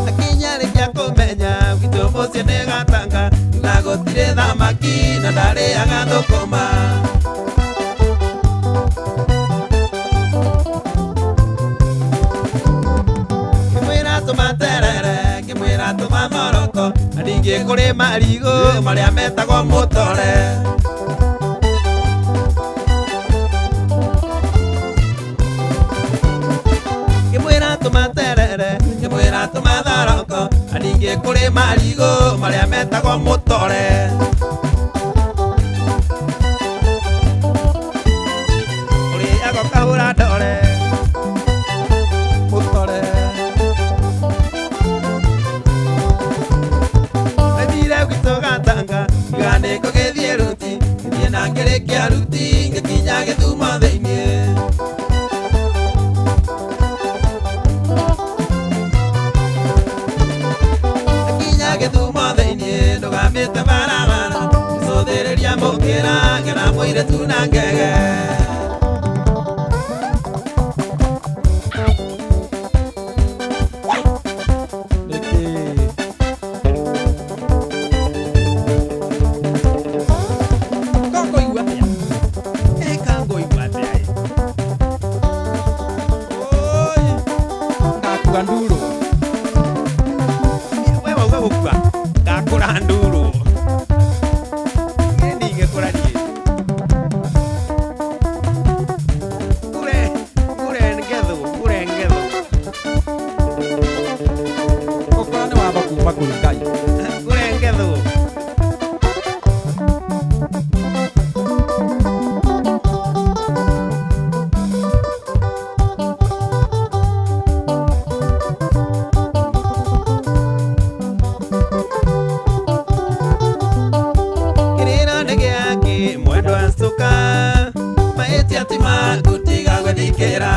Akinyarĩkia kũmenya gwitũ mũciĩ nĩ Gatanga, na gũtirĩ thamaki na ndarĩaga thũkũma. Ngĩmwĩra tũmaterere, ngĩmwĩra tũmathoroko, na ningĩ kũrĩ marigũ marĩa metagwo mũtore. Ngĩmwĩra tũmaterere, ngĩmwĩra tũmathoroko, na ningĩ kũrĩ marigũ marĩa metagwo mũtore. Ũrĩaga ũkahũra ndore Mũtore. Ndathire gwitũ Gatanga, ngiuga nĩngũgĩthiĩ ruti, ngĩthiĩ na ngĩrĩkia ruti, ngĩkinya Gĩthumo thĩiniĩ. Ngakinya Gĩthumo thĩiniĩ, ndũgamĩte barabara, ngĩcũthĩrĩria mũkĩra, ngĩona mũirĩtu na ngege. Nĩkĩ? Kongoigua atĩa? Ĩkangoigua atĩa ĩ? Oi, ngakua ndurũ. We wauga gũkua ngakũra ndurũ. Niĩ ndingĩkũra niĩ. Ngũre ngũre ngethwo, ngũre ngethwo. Gũkũra nĩ watho kuma kwĩ Ngai. Ngũre ngethwo. Kĩrĩro nĩ gĩake mwendwa cuka, mahĩtia ti maku tiga gwĩthikĩra.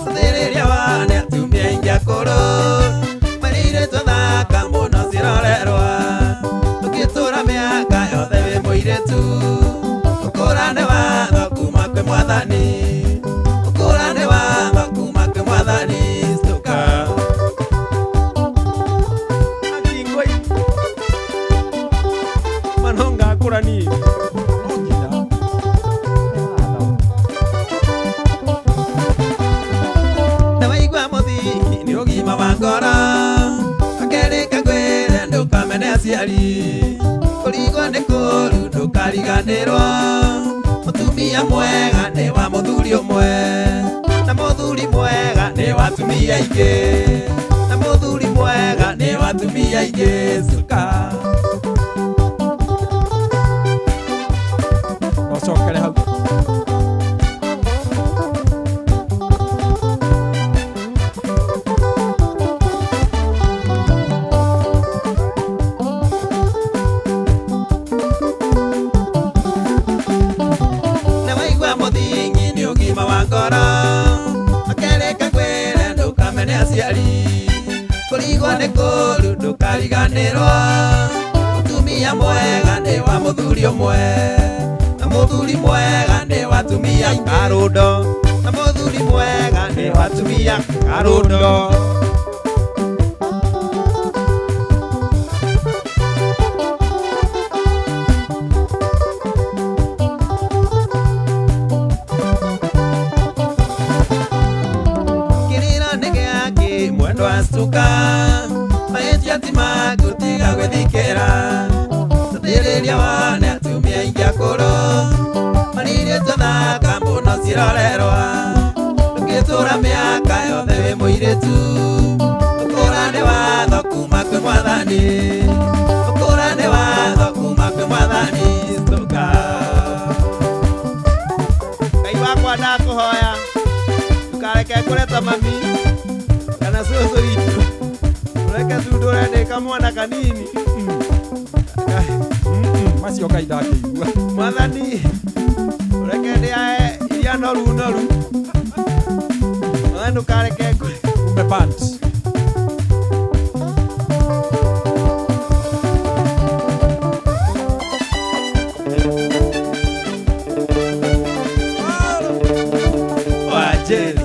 Cũthĩrĩria wane atumia aingĩ akũrũ, marĩire twathaka mũno cirorerwa. Ũngĩtũra mĩaka yothe wĩ mũirĩtu, ũkũra nĩ watho kuma kwĩ Mwathani. Ũkũra nĩ watho kuma kwĩ Mwathani, cuka. Akingoi. Mano ngakũra niĩ. No nginya. Nĩ watho. Na waigua mũthingi nĩ ũgima wa ngoro, akerĩ ngwĩre ndũkamene aciari, kũrigwo nĩ kũũru ndũkariganĩrwo. Mũtumia mwega nĩ wa mũthuri ũmwe, na mũthuri mwega nĩ wa atumia aingĩ, na mũthuri mwega nĩ wa atumia aingĩ, cuka. Ũcokere hau. Na waigua mũthingi nĩ ũgima wa ngoro, akerĩ ngwĩre ndũkamene aciari, kũrigwo nĩ kũũru ndũkariganĩrwo. Mũtumia mwega nĩ wa mũthuri ũmwe, na mũthuri mwega nĩ wa atumia aingĩ. Karũndo. Na mũthuri mwega nĩ wa atumia Karũndo. Kĩrĩro nĩ gĩake mwendwa cuka, mahĩtia ti maku tiga gwĩthikĩra. Cũthĩrĩria wone atumia aingĩ akũrũ, marĩire twathaka mũno cirorerwa. Ndũngĩtũra mĩaka yothe wĩ mũirĩtu, ũkũra nĩ watho kuma kwĩ Mwathani. Ũkũra nĩ watho kuma kwĩ Mwathani, cuka. Ngai wakwa ndakũhoya ndũkareke ngũre ta mami kana cũcũ witũ, ũreke tu ndũre ndĩ kamwana kanini. Macio Ngai ndakĩigua. Mwathani. Ũreke ndĩae iria noru noru. Nawe ndũkareke ngũre. Ume pant. Wajeli.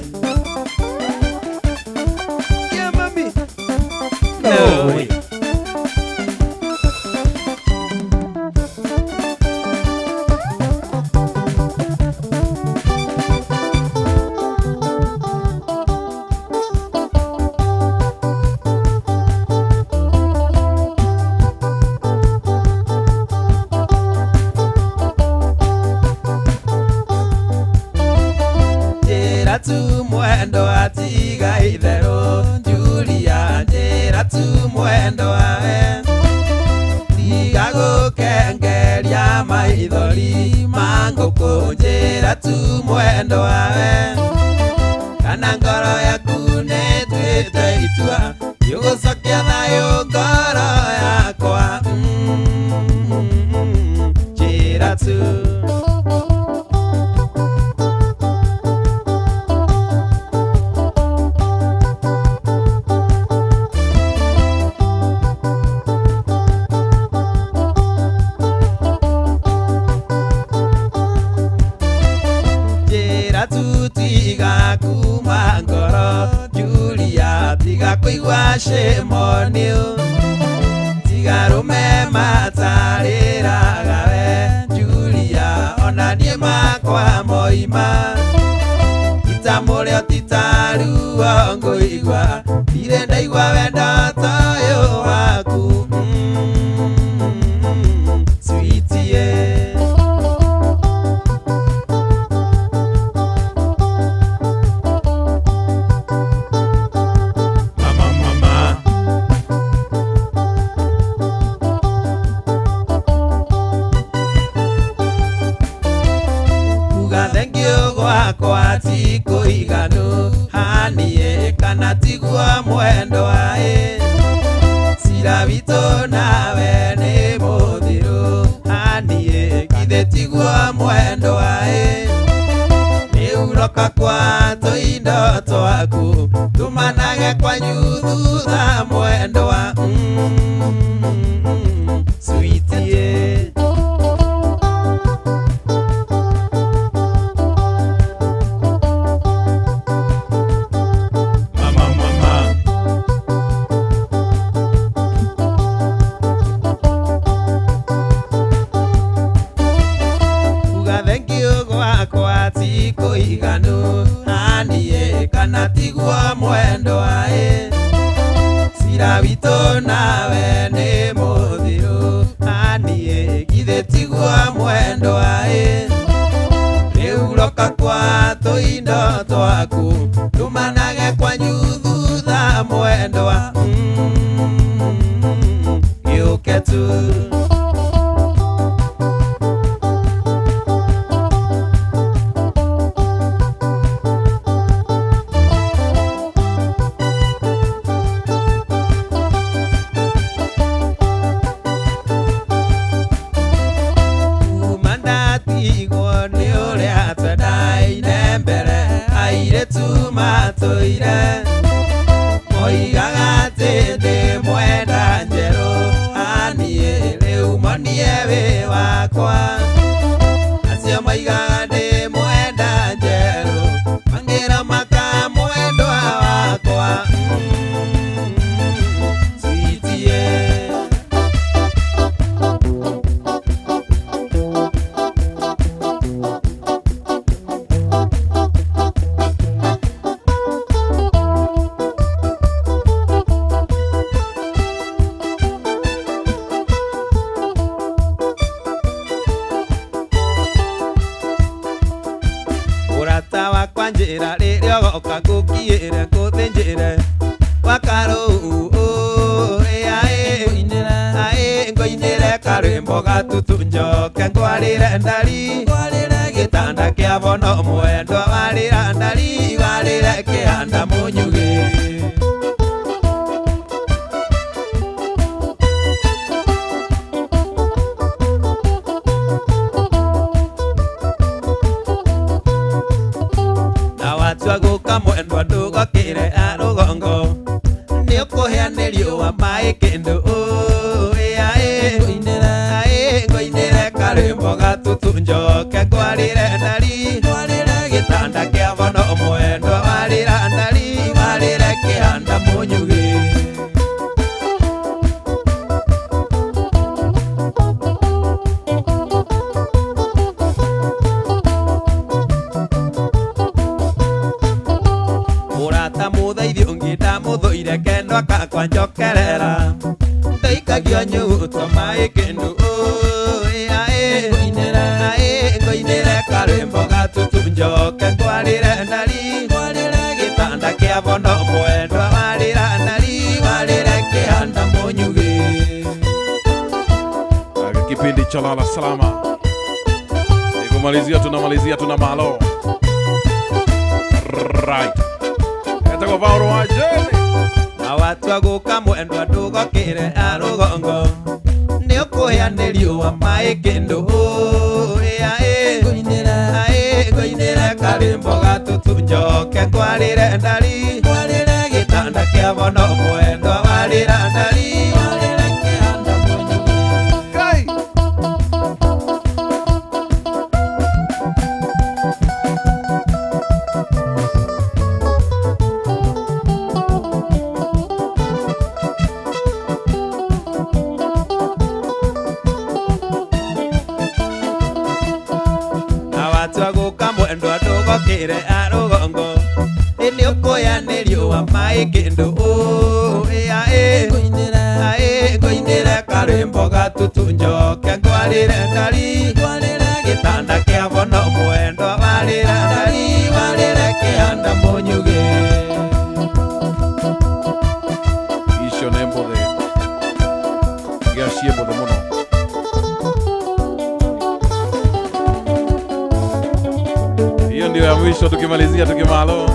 Yeah, mami. No way. Njĩra tu mwendo atiga itherũ Julia, njĩra tu mwendo awe tiga gũkengeria maithori ma ngũkũ, njĩra tu mwendo awe kana ngoro yaku nĩtuĩte itua yũgũcokia thayũ ngoro yakwa. Njĩra tu. Njĩra tu tiga kuma ngoro Julia, tiga kũigua shame on you, tiga rũme matarĩraga we Julia, ona niĩ makwa moima itamũrĩo titaruo ngũigua ndirĩ ndaigua wendo toyũ waku. Sweetie, yeah. Mama mama. Kuga thengio gwakwa ti kũiganu haniĩ kana tiguo mwendo aĩ cira witũ nawe nĩ mũthiru haniĩ githĩ tiguo mwendo aĩ rĩu roka kwa tũindo twaku tũmanage kwanyu thutha mwendwa. Sweetie. Mama mama. Kuga thengio gwakwa ti kũiganu haniĩ kana tiguo mwendo aĩ cira witũ nawe nĩ mũthiru haniĩ githĩ tiguo mwendo aĩ rĩu roka kwa tũindo twaku tũmanage kwanyu thutha mwendwa. Gĩũke tu. Kuma ndatigwo nĩ ũrĩa twendaine mbere airĩtu matũire moigaga atĩ ndĩ mwenda njerũ haniĩ rĩu monie wĩ wakwa acio moigaga ndĩ mwenda njerũ mangĩra makamwendwa wakwa. Sweetie. Ũrata wakwa njĩra rĩrĩa ũgoka ngũkiĩre ngũthĩnjĩre wakarũu aĩ ngũinĩre karwĩmbo gatutu njoke ngwarĩre ndari gĩtanda kĩa bono mwendwa warĩra ndari warĩre kĩanda mũnyugĩ. watua gũka mwendwa ndũgokĩre arũgongo nĩ ũkũhĩa nĩ riũa maĩ kĩndũ ngũinĩre karwĩmbo gatutu njoke ngwarĩre ndari gĩtanda kĩa bono mwendwa warĩra ndari warĩre kĩanda mũnyugĩ. Mũrata mũthaithi ũngĩ ndamũthũire kendwa kakwa njokerera ndaikagio nyuguto maĩ kĩndũ ngũinĩre karwĩmbo gatutu njoke ngwarĩre ndari gĩtanda kĩa bono mwendwa warĩra ndari warĩre kĩanda mũnyugĩ. Kipindi cha Lala Salama nikumalizia, tunamalizia tuna malo right etagwo Paul wa Jane. Na watua gũka mwendwa ndũgokĩre arũgongo nĩ ũkũhĩa nĩ riũa maĩ kĩndũ ngũinĩre karwĩmbo gatutu njoke ngwarĩre ndari gĩtanda kĩa bono mwendwa warĩra ndari warĩre kĩanda mũnyugĩ. Kai Watua gũka mwendwa ndũgokĩre arũgongo nĩ ũkũhĩa nĩ riũa maĩ kĩndũ ngũinĩre karwĩmbo gatutu njoke ngwarĩre ndari gĩtanda kĩa bono mwendwa warĩra ndari warĩre kĩanda mũnyugĩ. Icio nĩ mbũthĩ gĩaciĩ mbũthĩ mũno. Hiyo ndio ya mwisho tukimalizia tukimalo.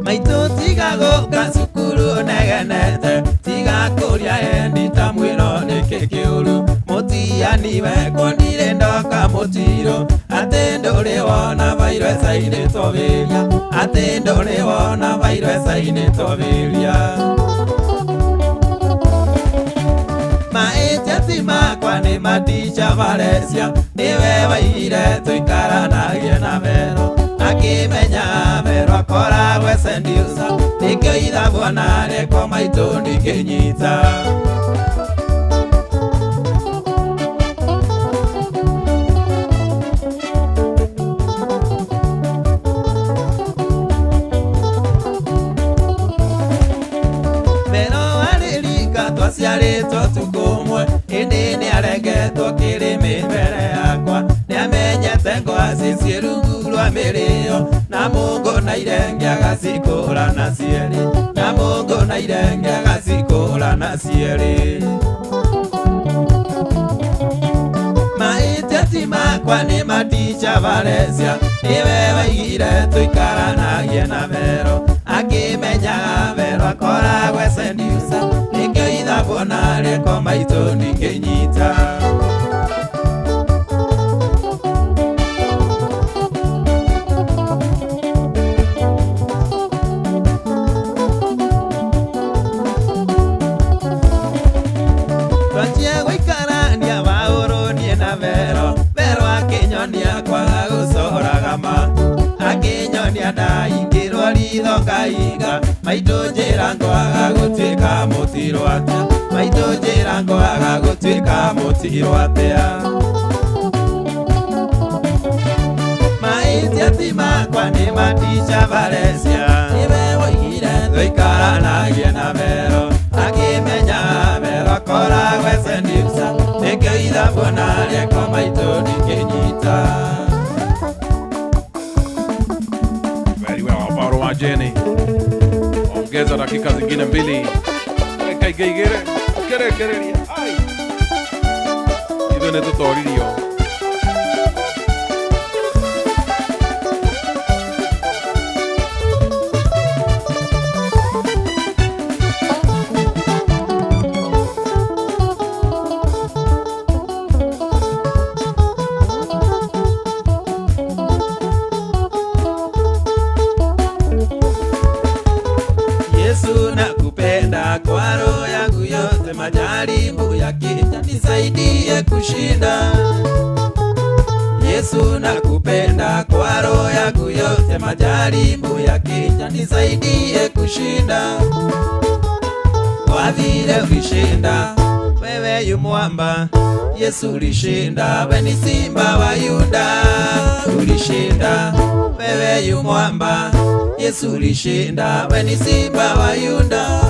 Maitũ tiga gũka cukuru negenete tiga kũria endi ta mwĩro nĩkĩ kĩũru mũtiani wekwo ndirĩ ndoka mũtiro atĩ ndũrĩ wona bairũ ecainĩtwo wĩria atĩ ndũrĩ wona bairũ ecainĩtwo wĩria. Maĩtia ti makwa nĩ maticha Valencia nĩwe waigire tũikaranagie na Vero akĩmenya Vero akoragwo esendiusa nĩkĩo ithabwo narĩkwo maitũ ndingĩnyita. Vero arĩrika twaciarĩtwo tukũ ũmwe ĩndĩ nĩarengetwo kĩrĩmĩ mbere yakwa nĩamenyete ngwaci ciĩ rungu rwa mĩrĩo na mũngũ na irenge agacikũra na cierĩ na mũngũ na irenge agacikũra na cierĩ. Maĩtia ti makwa nĩ maticha Valencia nĩwe waigire tũikaranagie na Vero akĩmenyaga Vero akoragwo esendiusa nĩkĩo ithabwo narĩko maitũ ndingĩnyita. Twanjia gũikarania Paũlũ niĩ na Vero Vero akĩnyonia kwaga gũcoraga ma akĩnyonia ndaingĩrwo ritho ngaiga maitũ njĩra ngwaga gũtuĩka mũtirũ atĩa maitũ njĩra ngwaga gũtuĩka mũtirũ atĩa. Maĩtia ti makwa nĩ maticha Valencia nĩwe woigire tũikaranagie na Vero akĩmenya Vero akoragwo esendiusa nĩkĩo ithabwo narĩko maitũ ndingĩnyita. Very well, Paul wa Jane. Ongeza dakika zingine mbili. Kaigere kere kereria. Ai. Ithuĩ nĩ tũtoririo. kushinda. Yesu nakupenda kwa roho yangu yote, majaribu yakija nisaidie kushinda. Kwa vile ulishinda, wewe yu mwamba. Yesu ulishinda, we ni simba wa Yuda. Ulishinda, wewe yu mwamba. Yesu ulishinda, we ni simba wa Yuda.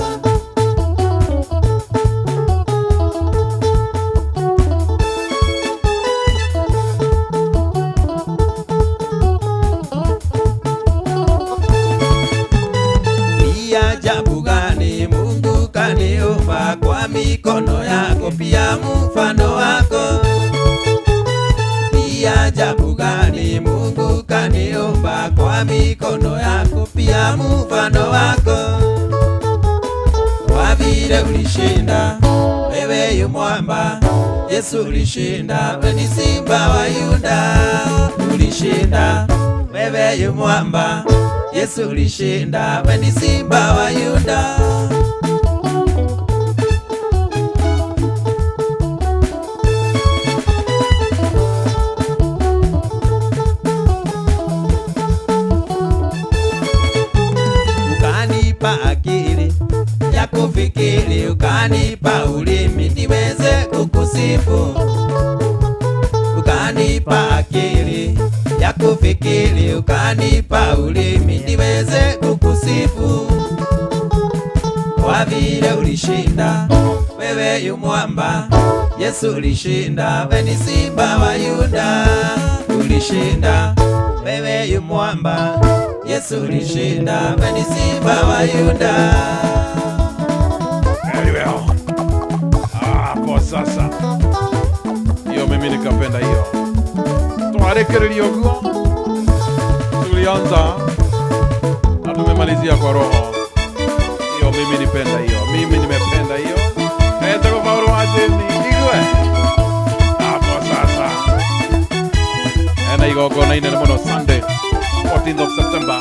Ni ajabu gani Mungu kaniumba kwa mikono yako, pia mfano wako. Ni ajabu gani Mungu kaniumba kwa mikono yako, pia mfano wako. Kwa vile ulishinda, wewe yu mwamba. Yesu ulishinda, we ni simba wa Yuda. Ulishinda, wewe yu mwamba. Yesu ulishinda, we ni simba wa Yuda. Ukanipa akili ya kufikiri, ukanipa ulimi niweze kukusifu. Ukanipa akili ya kufikiri, ukanipa ulimi niweze kukusifu. Kwa vile ulishinda, wewe yu mwamba. Yesu ulishinda, we ni simba wa Yuda. Ulishinda, wewe yu mwamba. Yesu ulishinda, we ni simba wa Yuda. Very well. Hapo sasa hiyo mimi nikapenda hiyo. Twarekereria ũguo, tulianza na tumemalizia kwa roho hiyo. Mimi nipenda hiyo, mimi nimependa hiyo. Etagwo Paulo wa Jeni igue hapo sasa. Ena igongona inene mũno Sunday 14th of September.